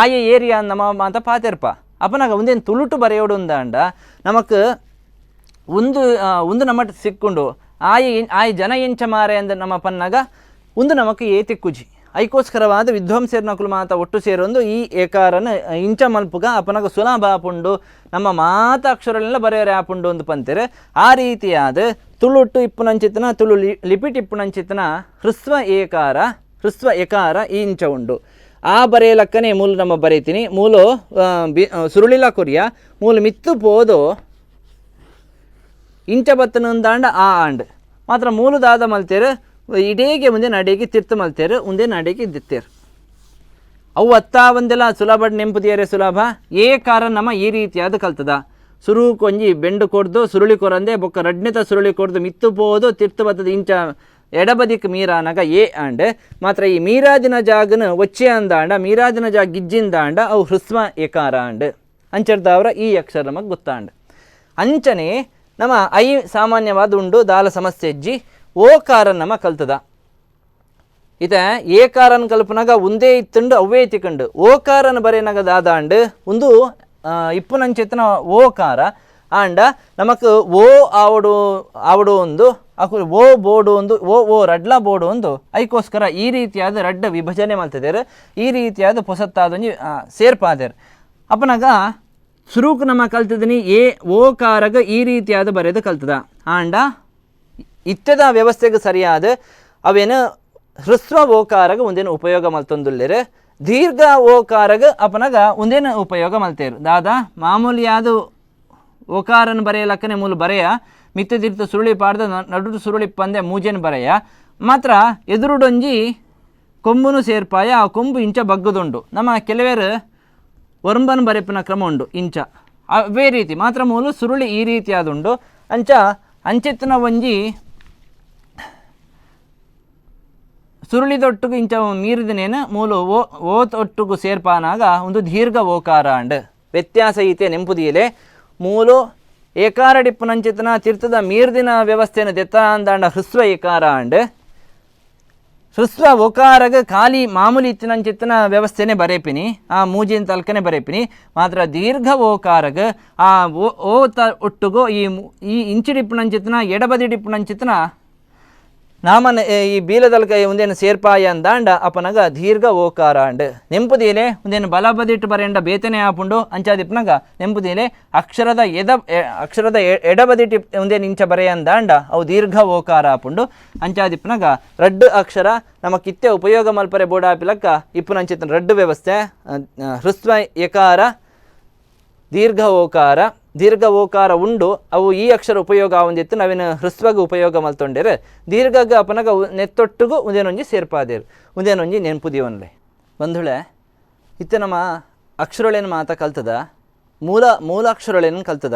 ಆಯೆ ಏರಿಯಾ ಅಂದ್ ನಮ್ಮ ಮಾತ ಪಾತೆರ್ಪ ಅಪನಾಗ ಒಂದೇನು ತುಳುಟು ಬರೆಯೋಡು ಅಂದಾಂಡ ನಮಕ್ ಒಂದು ಒಂದು ನಮ್ಮಟ್ ಸಿಕ್ಕೊಂಡು ಆಯೆ ಆಯ್ ಜನ ಎಂಚ ಮಾರೆ ಅಂದ ನಮ್ಮ ಪನ್ನಾಗ ಒಂದು ನಮಕ್ ಏ ತಿಕ್ಕುಜಿ. ಐಕೋಸ್ಕರವಾದ ವಿದ್ವಾಂಸರ್ನಕುಲು ಮಾತ ಒಟ್ಟು ಸೇರೊಂದು ಈ ಏಕಾರನ ಇಂಚ ಮಲ್ಪುಗ ಅಪನಗ ಸುಲಭ ಆಪುಂಡು ನಮ್ಮ ಮಾತ ಅಕ್ಷರಗಳೆಲ್ಲ ಬರೆಯರೆ ಆಪುಂಡು ಅಂದ್ ಪಂತೆರ್. ಆ ರೀತಿಯಾದ ತುಳುಟ್ಟು ಇಪ್ಪುನಂಚಿತ್ತನ ತುಳು ಲಿಪಿಟ್ ಇಪ್ಪುನಂಚಿತ್ತನ ಹ್ರಸ್ವ ಏಕಾರ ಹ್ರಸ್ವ ಎಕಾರ ಈ ಇಂಚ ಉಂಡು. ಆ ಬರೆಯಲಕ್ಕನೆ ಮೂಲ ನಮ್ಮ ಬರೀತೀನಿ ಮೂಲು ಸುರುಳಿಲ ಕೊರಿಯ ಮೂಲು ಮಿತ್ತು ಪೋದು ಇಂಚ ಬತ್ತನಂದಾಂಡ ಆ ಆಂಡ್ ಮಾತ್ರ ಮೂಲು ದಾದ ಮಲ್ತೇರು ಇಡೇಗೆ ಮುಂದೆ ನಡೇಗೆ ತಿರ್ತು ಮಲ್ತೇರು ಮುಂದೆ ನಡೇಗೆ ದಿತ್ತೇರು. ಅವು ಅತ್ತಾ ಒಂದೆಲ್ಲ ಸುಲಭ ನೆಂಪುದಿಯರೆ ಸುಲಭ ಏ ಕಾರ ನಮ್ಮ ಈ ರೀತಿಯಾದ ಕಲ್ತದ. ಸುರು ಕೊಂಜಿ ಬೆಂಡು ಕೊಡ್ದು ಸುರುಳಿ ಕೊರಂದೆ ಬೊಕ್ಕ ರಡ್ನೆತ ಸುರುಳಿ ಕೊಡ್ದು ಮಿತ್ತು ಪೋದು ತಿರ್ತು ಬತ್ತದ ಇಂಚ ಎಡಬದಿಕ್ ಮೀರಾನಾಗ ಎ ಆಂಡ್ ಮಾತ್ರ ಈ ಮೀರಾದಿನ ಜಾಗನ ಒಚ್ಚೆ ಅಂದಾಂಡ ಮೀರಾದಿನ ಜಾಗ ಗಿಜ್ಜಿಂದಾಂಡ ಅವು ಹ್ರಸ್ವ ಎಕಾರ ಆಂಡ್ ಅಂಚರ್ದವರ ಈ ಅಕ್ಷರ ನಮಗೆ ಗೊತ್ತಾಂಡ್. ಅಂಚನೆ ನಮ್ಮ I ಸಾಮಾನ್ಯವಾದ ಉಂಡು ದಾಲ ಸಮಸ್ಯೆ ಇಜ್ಜಿ. ಓಕಾರ ನಮ್ಮ ಕಲ್ತದ. ಇತ ಏಕಾರನ್ ಕಲ್ಪನಾಗ ಒಂದೇ ಇತ್ತುಂಡು ಅವೇ ತಿಕ್ಕಂಡು. ಓಕಾರನ ಬರೆನಾಗ ದಾದಾಂಡು ಒಂದು ಇಪ್ಪುನಂಚೆತ್ತನ ಓಕಾರ ಆಂಡ ನಮಕ್ ಓ ಆವಡು ಆವಡು ಒಂದು ಅಕು ಓ ಬೋರ್ಡು ಒಂದು ಓ ಓ ರಡ್ಲ ಬೋರ್ಡು ಒಂದು. ಐಕೋಸ್ಕರ ಈ ರೀತಿಯಾದ ರಡ್ಡ ವಿಭಜನೆ ಮಲ್ತಿದ್ದಾರೆ. ಈ ರೀತಿಯಾದ ಪೊಸತ್ತಾದ ಒಂಜಿ ಸೇರ್ಪಾದೇರ್. ಅಪ್ಪನಾಗ ಸುರುಕು ನಮ್ಮ ಕಲ್ತಿದ್ದೀನಿ ಎ ಓಕಾರಗ ಈ ರೀತಿಯಾದ ಬರೆದು ಕಲ್ತದ. ಆಂಡ ಇತ್ತದ ವ್ಯವಸ್ಥೆಗೆ ಸರಿಯಾದ ಅವೇನು ಹ್ರಸ್ವ ಓಕಾರಗ ಒಂದೇನು ಉಪಯೋಗ ಮಲ್ತೊಂದುಲ್ಲೇರು. ದೀರ್ಘ ಓಕಾರಗ ಅಪನಗ ಒಂದೇನು ಉಪಯೋಗ ಮಲ್ತೇರು. ದಾದಾ ಮಾಮೂಲಿಯಾದ ಓಕಾರನ ಬರೆಯಲಕ್ಕನೆ ಮೂಲ ಬರೆಯ ಮಿತ್ತ ತಿರ್ತ ಸುರುಳಿ ಪಾಡ್ದ ನಡು ಸುರುಳಿ ಪಂದೆ ಮೂಜೆನ್ ಬರೆಯ ಮಾತ್ರ ಎದುರುಡೊಂಜಿ ಕೊಂಬುನು ಸೇರ್ಪಾಯ. ಆ ಕೊಂಬು ಇಂಚ ಬಗ್ಗದುಂಡು. ನಮ್ಮ ಕೆಲವೇರು ಒರಂಬನ್ ಬರೆಪಿನ ಕ್ರಮ ಉಂಡು ಇಂಚ ಅವೇ ರೀತಿ ಮಾತ್ರ ಮೂಲು ಸುರುಳಿ ಈ ರೀತಿಯಾದುಂಡು. ಅಂಚ ಅಂಚೆತ್ತನ ಒಂಜಿ ಸುರುಳಿದೊಟ್ಟುಗು ಇಂಚ ಮೀರಿದನೇನು ಮೂಲು ಓ ಓ ತೊಟ್ಟುಗು ಸೇರ್ಪಾನಾಗ ಒಂದು ದೀರ್ಘ ಓಕಾರ ಅಂಡ್ ವ್ಯತ್ಯಾಸ ಈತೆ ನೆಂಪುದೀಲೆ. ಮೂಲು ಏಕಾರ ಡಿಪ್ಪುನಂಚಿತನ ತೀರ್ಥದ ಮೀರ್ದಿನ ವ್ಯವಸ್ಥೆಯನ್ನು ದೆತ್ತ ಅಂದಾಂಡ ಹ್ರಸ್ವ ಏಕಾರ ಅಂಡ್ ಹ್ರಸ್ವ ಒಕಾರಗ ಖಾಲಿ ಮಾಮೂಲಿ ಇತ್ತಿನಂಚಿತ್ತನ ವ್ಯವಸ್ಥೆನೆ ಬರೇಪಿನಿ, ಆ ಮೂಜಿನ ತಲ್ಕನೆ ಬರೇಪಿನಿ. ಮಾತ್ರ ದೀರ್ಘ ಓಕಾರಗ ಆ ಓ ಓ ತ ಒಟ್ಟುಗು ಈ ಈ ಇಂಚಿಡಿಪ್ಪುನಂಚಿತನ ಎಡಬದಿಡಿಪ್ಪುನಂಚಿತನ ನಾಮನ ಈ ಬೀಲದಲ್ಕ ಒಂದೇನು ಸೇರ್ಪಾಯ ಅಂದಾಂಡ ಅಪನಗ ದೀರ್ಘ ಓಕಾರ ಅಂಡ್ ನೆಂಪುದೀಲೆ. ಒಂದೇನು ಬಲಬದಿಟ್ಟು ಬರೆಂಡ ಬೇತನೆ ಆಪುಂಡು ಅಂಚಾದಿಪ್ಪನಗ ನೆಂಪುದೀಲೆ. ಅಕ್ಷರದ ಎದ ಅಕ್ಷರದ ಎಡಬದಿಟ್ಟು ಒಂದೇನು ಇಂಚ ಬರೆಯ ಅಂದಾಂಡ ಅವು ದೀರ್ಘ ಓಕಾರ ಆಪುಂಡು. ಅಂಚಾದಿಪ್ಪನಗ ರಡ್ಡು ಅಕ್ಷರ ನಮ್ಮ ಕಿತ್ತೆ ಉಪಯೋಗ ಮಲ್ಪರೆ ಬೋಡಾಪಿಲಕ್ಕ ಇಪ್ಪುನಂಚಿತನ ರಡ್ಡು ವ್ಯವಸ್ಥೆ ಹ್ರಸ್ವ ಎಕಾರ ದೀರ್ಘ ಓಕಾರ. ದೀರ್ಘ ಓಕಾರ ಉಂಡು ಅವು ಈ ಅಕ್ಷರ ಉಪಯೋಗ ಆವೊಂದಿತ್ತು ನಾವೇನು ಹ್ರಸ್ವಗ ಉಪಯೋಗ ಮಲ್ತೊಂಡೇರು. ದೀರ್ಘಗ ಅಪನಗ ನೆತ್ತೊಟ್ಟುಗು ಒಂದೇನೊಂಜಿ ಸೇರ್ಪಾದೇರು ಒಂದೇನೊಂಜಿ ನೆನ್ಪುದೀವನ್ಲೆ. ಬಂಧುಳೆ, ಇತ್ತೆ ನಮ್ಮ ಅಕ್ಷರಗಳೇನು ಮಾತ ಕಲ್ತದ, ಮೂಲಾಕ್ಷರಗಳೇನು ಕಲ್ತದ.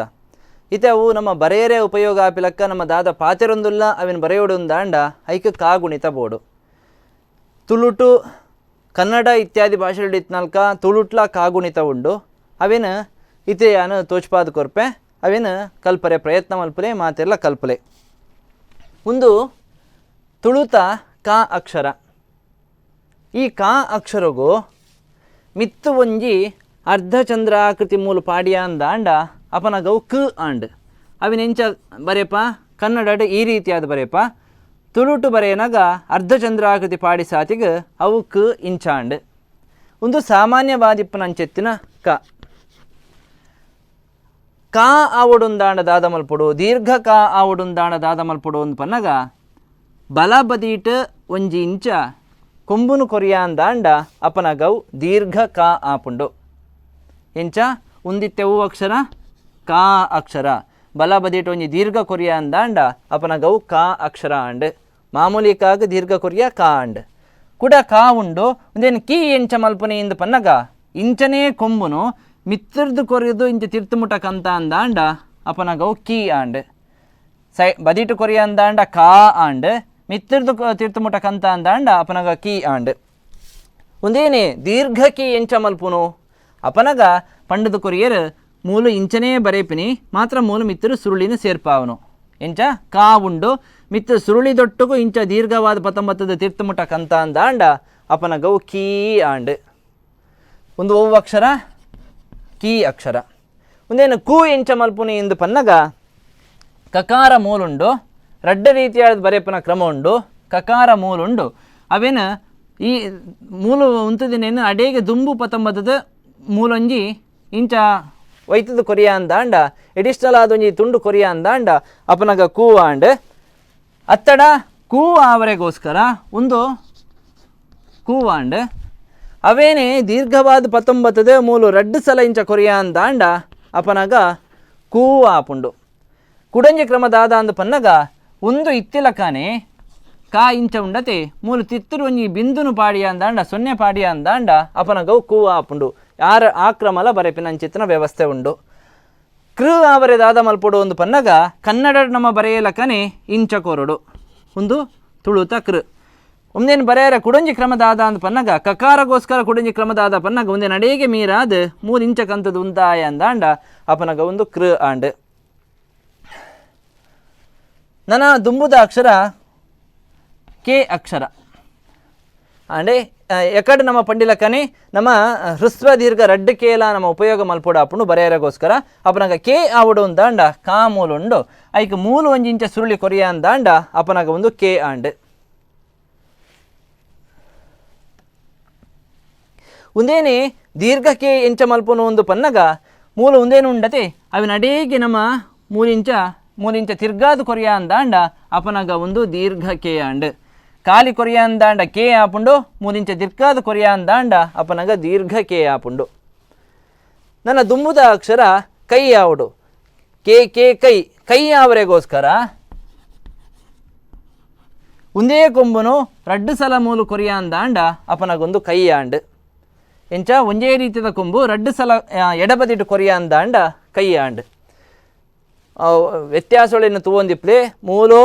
ಇತ್ತೆ ಅವು ನಮ್ಮ ಬರೆಯರೇ ಉಪಯೋಗ ಆಪಿಲಕ್ಕ ನಮ್ಮ ದಾದ ಪಾತೆರೊಂದುಲ್ಲ ಅವೇನು ಬರೆಯೋಡೊಂದಾಂಡ ಐಕ ಕಾಗುಣಿತ ಬೋಡು. ತುಳುಟು ಕನ್ನಡ ಇತ್ಯಾದಿ ಭಾಷೆಗಳು ಇತ್ನಾಲ್ಕ ತುಳುಟ್ಲ ಕಾಗುಣಿತ ಉಂಡು. ಅವೇನು ಇತ್ತೆ ಯಾನು ತೋಚ್ಪಾದ ಕೊರ್ಪೆ ಅವೇನು ಕಲ್ಪರೆ ಪ್ರಯತ್ನ ಮಲ್ಪಲೆ ಮಾತೆಲ್ಲ ಕಲ್ಪಲೆ. ಒಂದು ತುಳುತ ಕಾ ಅಕ್ಷರ. ಈ ಕಾ ಅಕ್ಷರಗು ಮಿತ್ತು ಒಂಜಿ ಅರ್ಧಚಂದ್ರಾಕೃತಿ ಮೂಲ ಪಾಡಿಯ ಅಂದಾಂಡ ಅಪನಗವು ಕ ಆಂಡ್ ಅವಿನೆಂಚ ಬರೇಪ ಕನ್ನಡ ಈ ರೀತಿಯಾದ ಬರೇಪ. ತುಳುಟು ಬರೆಯನಾಗ ಅರ್ಧಚಂದ್ರಾಕೃತಿ ಪಾಡಿ ಸಾತಿಗೆ ಅವು ಕ ಇಂಚಾಂಡ್. ಒಂದು ಸಾಮಾನ್ಯವಾದಿಪ್ಪನಂಚೆತ್ತಿನ ಕ ಕಾ ಆವಡುಂದಾಂಡ ದಾದಮಲ್ಪುಡು ದೀರ್ಘ ಕಾ ಆವಡುಂದಾಂಡ ದಾದಮಲ್ಪುಡು ಅಂದ್ ಪನ್ನಗ ಬಲ ಬದೀಟ್ ಒಂಜಿ ಇಂಚ ಕೊಂಬುನು ಕೊರಿಯಾಂದಾಂಡ ಅಪನಗವು ದೀರ್ಘ ಕಾ ಆಪುಂಡು. ಎಂಚ ಉಂದಿತ್ತೆವು ಅಕ್ಷರ ಕಾ ಅಕ್ಷರ ಬಲ ಬದೀಟ್ ಒಂಜಿ ದೀರ್ಘ ಕೊರಿಯಾಂದಾಂಡ ಅಪನಗವು ಕಾ ಅಕ್ಷರ ಅಂಡ್ ಮಾಮೂಲಿ ಕಾಗ ದೀರ್ಘ ಕೊರಿಯ ಕಾ ಅಂಡ್ ಕುಡ ಕಾ ಉಂಡು. ಒಂದೇನು ಕೀ ಎಂಚ ಮಲ್ಪನೆ ಇಂದು ಪನ್ನಗ ಇಂಚನೇ ಕೊಂಬುನು ಮಿತ್ರದು ಕೊರಿಯದು ಇಂಚ ತಿರ್ತುಮುಟ ಕಂತ ಅಂದಾಂಡ ಅಪನಗವು ಕೀ ಆಂಡ್ ಸೈ ಬದಿಟು ಕೊರಿಯ ಅಂದಾಂಡ ಕಾ ಆಂಡ್ ಮಿತ್ರದು ತಿರ್ತುಮುಟ ಕಂತ ಅಂದಾಂಡ ಅಪನಗ ಕೀ ಆಂಡ್. ಒಂದೇನೆ ದೀರ್ಘ ಕೀ ಎಂಚ ಮಲ್ಪುನು ಅಪನಗ ಪಂಡದ ಕೊರಿಯರ್ ಮೂಲು ಇಂಚನೇ ಬರೇಪಿನಿ ಮಾತ್ರ ಮೂಲು ಮಿತ್ರರು ಸುರುಳಿನ ಸೇರ್ಪಾವನು. ಎಂಚ ಕಾ ಉಂಡು ಮಿತ್ರ ಸುರುಳಿ ದೊಟ್ಟುಗು ಇಂಚ ದೀರ್ಘವಾದ ಪತ್ತೊಂಬತ್ತದ ತಿರ್ತುಮುಟ ಕಂತ ಅಂದಾಂಡ ಅಪನಗವು ಕೀ ಆಂಡ್. ಒಂದು ಒವ್ವು ಅಕ್ಷರ ಕೀ ಅಕ್ಷರ. ಒಂದೇನು ಕು ಎಂಚ ಮಲ್ಪುನಿ ಎಂದು ಪನ್ನಗ ಕಕಾರ ಮೂಲುಂಡು ರಡ್ಡ ರೀತಿಯಾದ ಬರೆಪನ ಕ್ರಮ ಉಂಡು. ಕಕಾರ ಮೂಲುಂಡು ಅವೇನು ಈ ಮೂಲು ಉಂತದಿನೇನು ಅಡೇಗೆ ದುಂಬು ಪತ್ತೊಂಬತ್ತದ ಮೂಲೊಂಜಿ ಇಂಚ ವೈತದ ಕೊರಿಯ ಅಂದಾಂಡ ಎಡಿಷ್ನಲ್ ಆದೊಂಜಿ ತುಂಡು ಕೊರಿಯ ಅಂದಾಂಡ ಅಪನಗ ಕೂ ಆಂಡ್ ಅತ್ತಡ ಕೂ ಆವರೆಗೋಸ್ಕರ ಒಂದು ಕೂವಾಂಡ್ ಅವೇನೆ ದೀರ್ಘವಾದ ಪತ್ತೊಂಬತ್ತದ ಮೂಲು ರಡ್ಡು ಸಲ ಇಂಚ ಕೊರಿಯ ಅಂದಾಂಡ ಅಪನಗ ಕೂ ಆಪುಂಡು. ಕುಡಂಜಿ ಕ್ರಮದಾದ ಅಂದು ಪನ್ನಗ ಒಂದು ಇತ್ತಿಲಕಾನೆ ಕಾ ಇಂಚ ಉಂಡತೆ ಮೂಲು ತಿತ್ತರು ಒಂಜಿ ಬಿಂದುನು ಪಾಡಿಯ ಅಂದಾಂಡ ಸೊನ್ನೆ ಪಾಡಿಯ ಅಂದಾಂಡ ಅಪನಗವು ಕೂ ಆಪುಂಡು. ಯಾರ ಆ ಕ್ರಮಲ ಬರೆಪಿನಂಚಿತ್ತಿನ ವ್ಯವಸ್ಥೆ ಉಂಡು. ಕೃ ಆವರೆ ದಾದ ಮಲ್ಪೊಡು ಒಂದು ಪನ್ನಗ ಕನ್ನಡ ನಮ್ಮ ಬರೆಯಲಕನೆ ಇಂಚ ಕೋರಡು ಒಂದು ತುಳುತ ಕೃ. ಒಂದೇನು ಬರೆಯರ ಕುಡಂಜಿ ಕ್ರಮದಾದ ಅಂದ ಪನ್ನಗ ಕಕಾರಗೋಸ್ಕರ ಕುಡಂಜಿ ಕ್ರಮದಾದ ಪನ್ನಗ ಒಂದೇ ನಡೆಗೆ ಮೀರಾದ ಮೂರು ಇಂಚ ಕಂತದ ಉಂತಾಯ ಅಂದಾಂಡ ಅಪನಗ ಒಂದು ಕೃ ಆಂಡ್. ನನ್ನ ದುಂಬುದ ಅಕ್ಷರ ಕೆ ಅಕ್ಷರ ಅಂಡೆ ಎಕಡೆ ನಮ್ಮ ಪಂಡಿಲಕ್ಕನೆ ನಮ್ಮ ಹ್ರಸ್ವ ದೀರ್ಘ ರಡ್ಡು ಕೇಲ ನಮ್ಮ ಉಪಯೋಗ ಮಲ್ಪೊಡು ಅಪ್ಪುಂಡು ಬರೆಯರಗೋಸ್ಕರ ಅಪನಗ ಕೆ ಆವಡು ಅಂದಾಂಡ ಕಾ ಮೂಲ ಉಂಡು ಐಕ್ ಮೂಲ ಒಂಜಿ ಇಂಚ ಸುರುಳಿ ಕೊರಿಯ ಅಂದಾಂಡ ಅಪನಗ ಒಂದು ಕೆ ಆಂಡ್. ಉಂದೇನೆ ದೀರ್ಘ ಕೆ ಎಂಚ ಮಲ್ಪುನು ಒಂದು ಪನ್ನಗ ಮೂಲ ಉಂದೇನು ಉಂಡತೆ ಅವಿನ ಅಡೇಗೆ ನಮ್ಮ ಮೂಲಿಂಚ ಮೂಲಿಂಚ ತಿರ್ಗಾದು ಕೊರಿಯ ಅಂದಾಂಡ ಅಪನಗ ಒಂದು ದೀರ್ಘ ಕೆ ಆಂಡ್. ಖಾಲಿ ಕೊರಿಯ ಅಂದಾಂಡ ಕೆ ಆಪುಂಡು, ಮೂಲಿಂಚ ತಿರ್ಗಾದು ಕೊರಿಯ ಅಂದಾಂಡ ಅಪನಗ ದೀರ್ಘ ಕೆ ಆಪುಂಡು. ನನ್ನ ದುಂಬುದ ಅಕ್ಷರ ಕೈ ಆವಡು, ಕೆ ಕೆ ಕೈ, ಕೈ ಆವರೆಗೋಸ್ಕರ ಒಂದೇ ಕೊಂಬುನು ರಡ್ಡು ಸಲ ಮೂಲು ಕೊರಿಯ ಅಂದಾಂಡ ಅಪನಗೊಂದು ಕೈ ಆಂಡ್. ಎಂಚ ಒಂದೇ ರೀತಿಯ ಕೊಂಬು ರಡ್ಡು ಸಲ ಎಡಬದಿಟ್ಟು ಕೊರಿಯ ಅಂದಾಂಡ ಕೈ ಆಂಡ್. ವ್ಯತ್ಯಾಸಗಳನ್ನು ತೂವೊಂದಿಪ್ಲೆ ಮೂಲು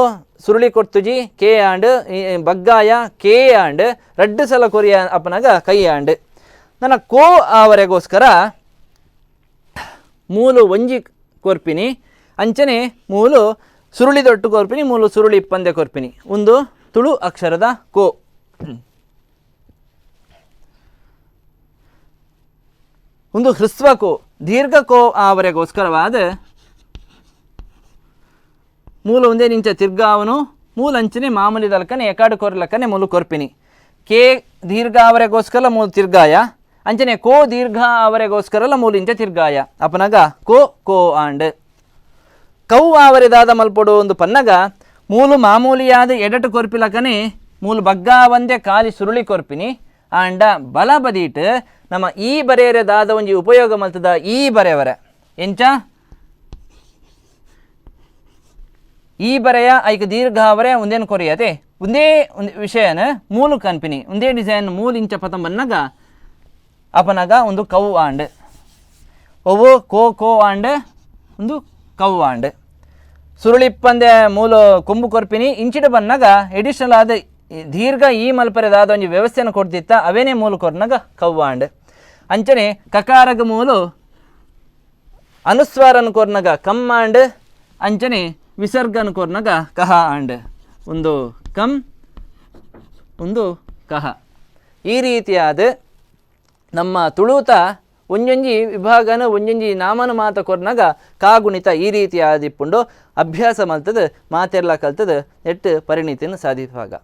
ಸುರುಳಿ ಕೊರ್ತುಜಿ ಕೆ ಆಂಡ್, ಬಗ್ಗಾಯ ಕೆ ಆಂಡ್, ರಡ್ಡು ಸಲ ಕೊರಿಯ ಅಪನಗ ಕೈ ಆಂಡ್. ನನ್ನ ಕೋ ಆವರೆಗೋಸ್ಕರ ಮೂಲು ಒಂಜಿ ಕೊರ್ಪಿನಿ, ಅಂಚನೆ ಮೂಲು ಸುರುಳಿ ದೊಟ್ಟು ಕೊರ್ಪಿನಿ, ಮೂಲು ಸುರುಳಿ ಇಪ್ಪಂದೆ ಕೊರ್ಪಿನಿ. ಒಂದು ತುಳು ಅಕ್ಷರದ ಕೋ. ಒಂದು ಹ್ರಸ್ವ ಕೋ, ದೀರ್ಘ ಕೋ ಆವರೆಗೋಸ್ಕರವಾದ ಮೂಲ ಒಂದೇ ನಿಂಚ ತಿರ್ಗಾವನು ಮೂಲ ಅಂಚನೆ ಮಾಮೂಲಿ ದಲಕನೆ ಎಕಾಡು ಕೊರ್ಲಕ್ಕನೆ ಮೂಲು ಕೊರ್ಪಿನಿ. ಕೆ ದೀರ್ಘ ಆವರೆಗೋಸ್ಕರ ಮೂಲು ತಿರ್ಗಾಯ, ಅಂಚನೆ ಕೋ ದೀರ್ಘ ಆವರೆಗೋಸ್ಕರಲ ಮೂಲು ಇಂಚ ತಿರ್ಗಾಯ ಅಪನಗ ಕೋ ಕೋ ಆಂಡ್. ಕೌ ಆವರೆದಾದ ಮಲ್ಪೊಡು ಒಂದು ಪನ್ನಗ ಮೂಲು ಮಾಮೂಲಿಯಾದ ಎಡಟು ಕೊರ್ಪಿಲಕನೆ ಮೂಲು ಬಗ್ಗಾ ಒಂದೇ ಖಾಲಿ ಸುರುಳಿ ಕೊರ್ಪಿನಿ. ಆಂಡ ಬಲ ಬದೀಟ್ ನಮ್ಮ ಈ ಬರೆಯರೆದಾದ ಒಂಜಿ ಉಪಯೋಗ ಮಲ್ತದ ಈ ಬರೆಯವರೆ ಎಂಚ ಈ ಬರೆಯ ಐಕ ದೀರ್ಘ ಅವರೆ ಒಂದೇನು ಕೊರಿಯತೆ ಒಂದೇ ಒಂದು ವಿಷಯನ ಮೂಲು ಕನ್ಪಿನಿ ಒಂದೇ ಡಿಸೈನ್ ಮೂಲು ಇಂಚ ಪತಂಬನ್ನಗ ಅಪನಗ ಒಂದು ಕೌ ಆಂಡ್, ಒವು ಕೋ ಕೋ ಆಂಡ್, ಒಂದು ಕೌ ಆಂಡ್. ಸುರುಳಿಪ್ಪಂದೆ ಮೂಲು ಕೊಂಬು ಕೊರ್ಪಿನಿ ಇಂಚಿಡ ಬನ್ನಗ ಎಡಿಷನಲ್ ಆದ ದೀರ್ಘ ಈ ಮಲ್ಪರೆದಾದ ಒಂಜಿ ವ್ಯವಸ್ಥೆಯನ್ನು ಕೊಡ್ತಿತ್ತ ಅವೇನೇ ಮೂಲು ಕೊರ್ನಗ ಕೌ ಆಂಡ್. ಅಂಚನೆ ಕಕಾರಗ ಮೂಲು ಅನುಸ್ವಾರನ ಕೊರ್ನಗ ಕಮ್ ಆಂಡ್, ಅಂಚನೆ ವಿಸರ್ಗನ ಕೊರ್ನಗ ಕಹ ಆಂಡ್. ಒಂದು ಕಮ್ ಒಂದು ಕಹ. ಈ ರೀತಿಯಾದ ನಮ್ಮ ತುಳುತ ಒಂಜೊಂಜಿ ವಿಭಾಗನ ಒಂಜೊಂಜಿ ನಾಮನ ಮಾತ ಕೊರ್ನಗ ಕಾಗುಣಿತ ಈ ರೀತಿಯಾದಿಪ್ಪುಂಡು ಅಭ್ಯಾಸ ಮಲ್ತದ ಮಾತೆಲ್ಲ ಕಲ್ತದ ನೆಟ್ಟು ಪರಿಣಿತಿಯನ್ನು ಸಾಧಿಸುವಾಗ.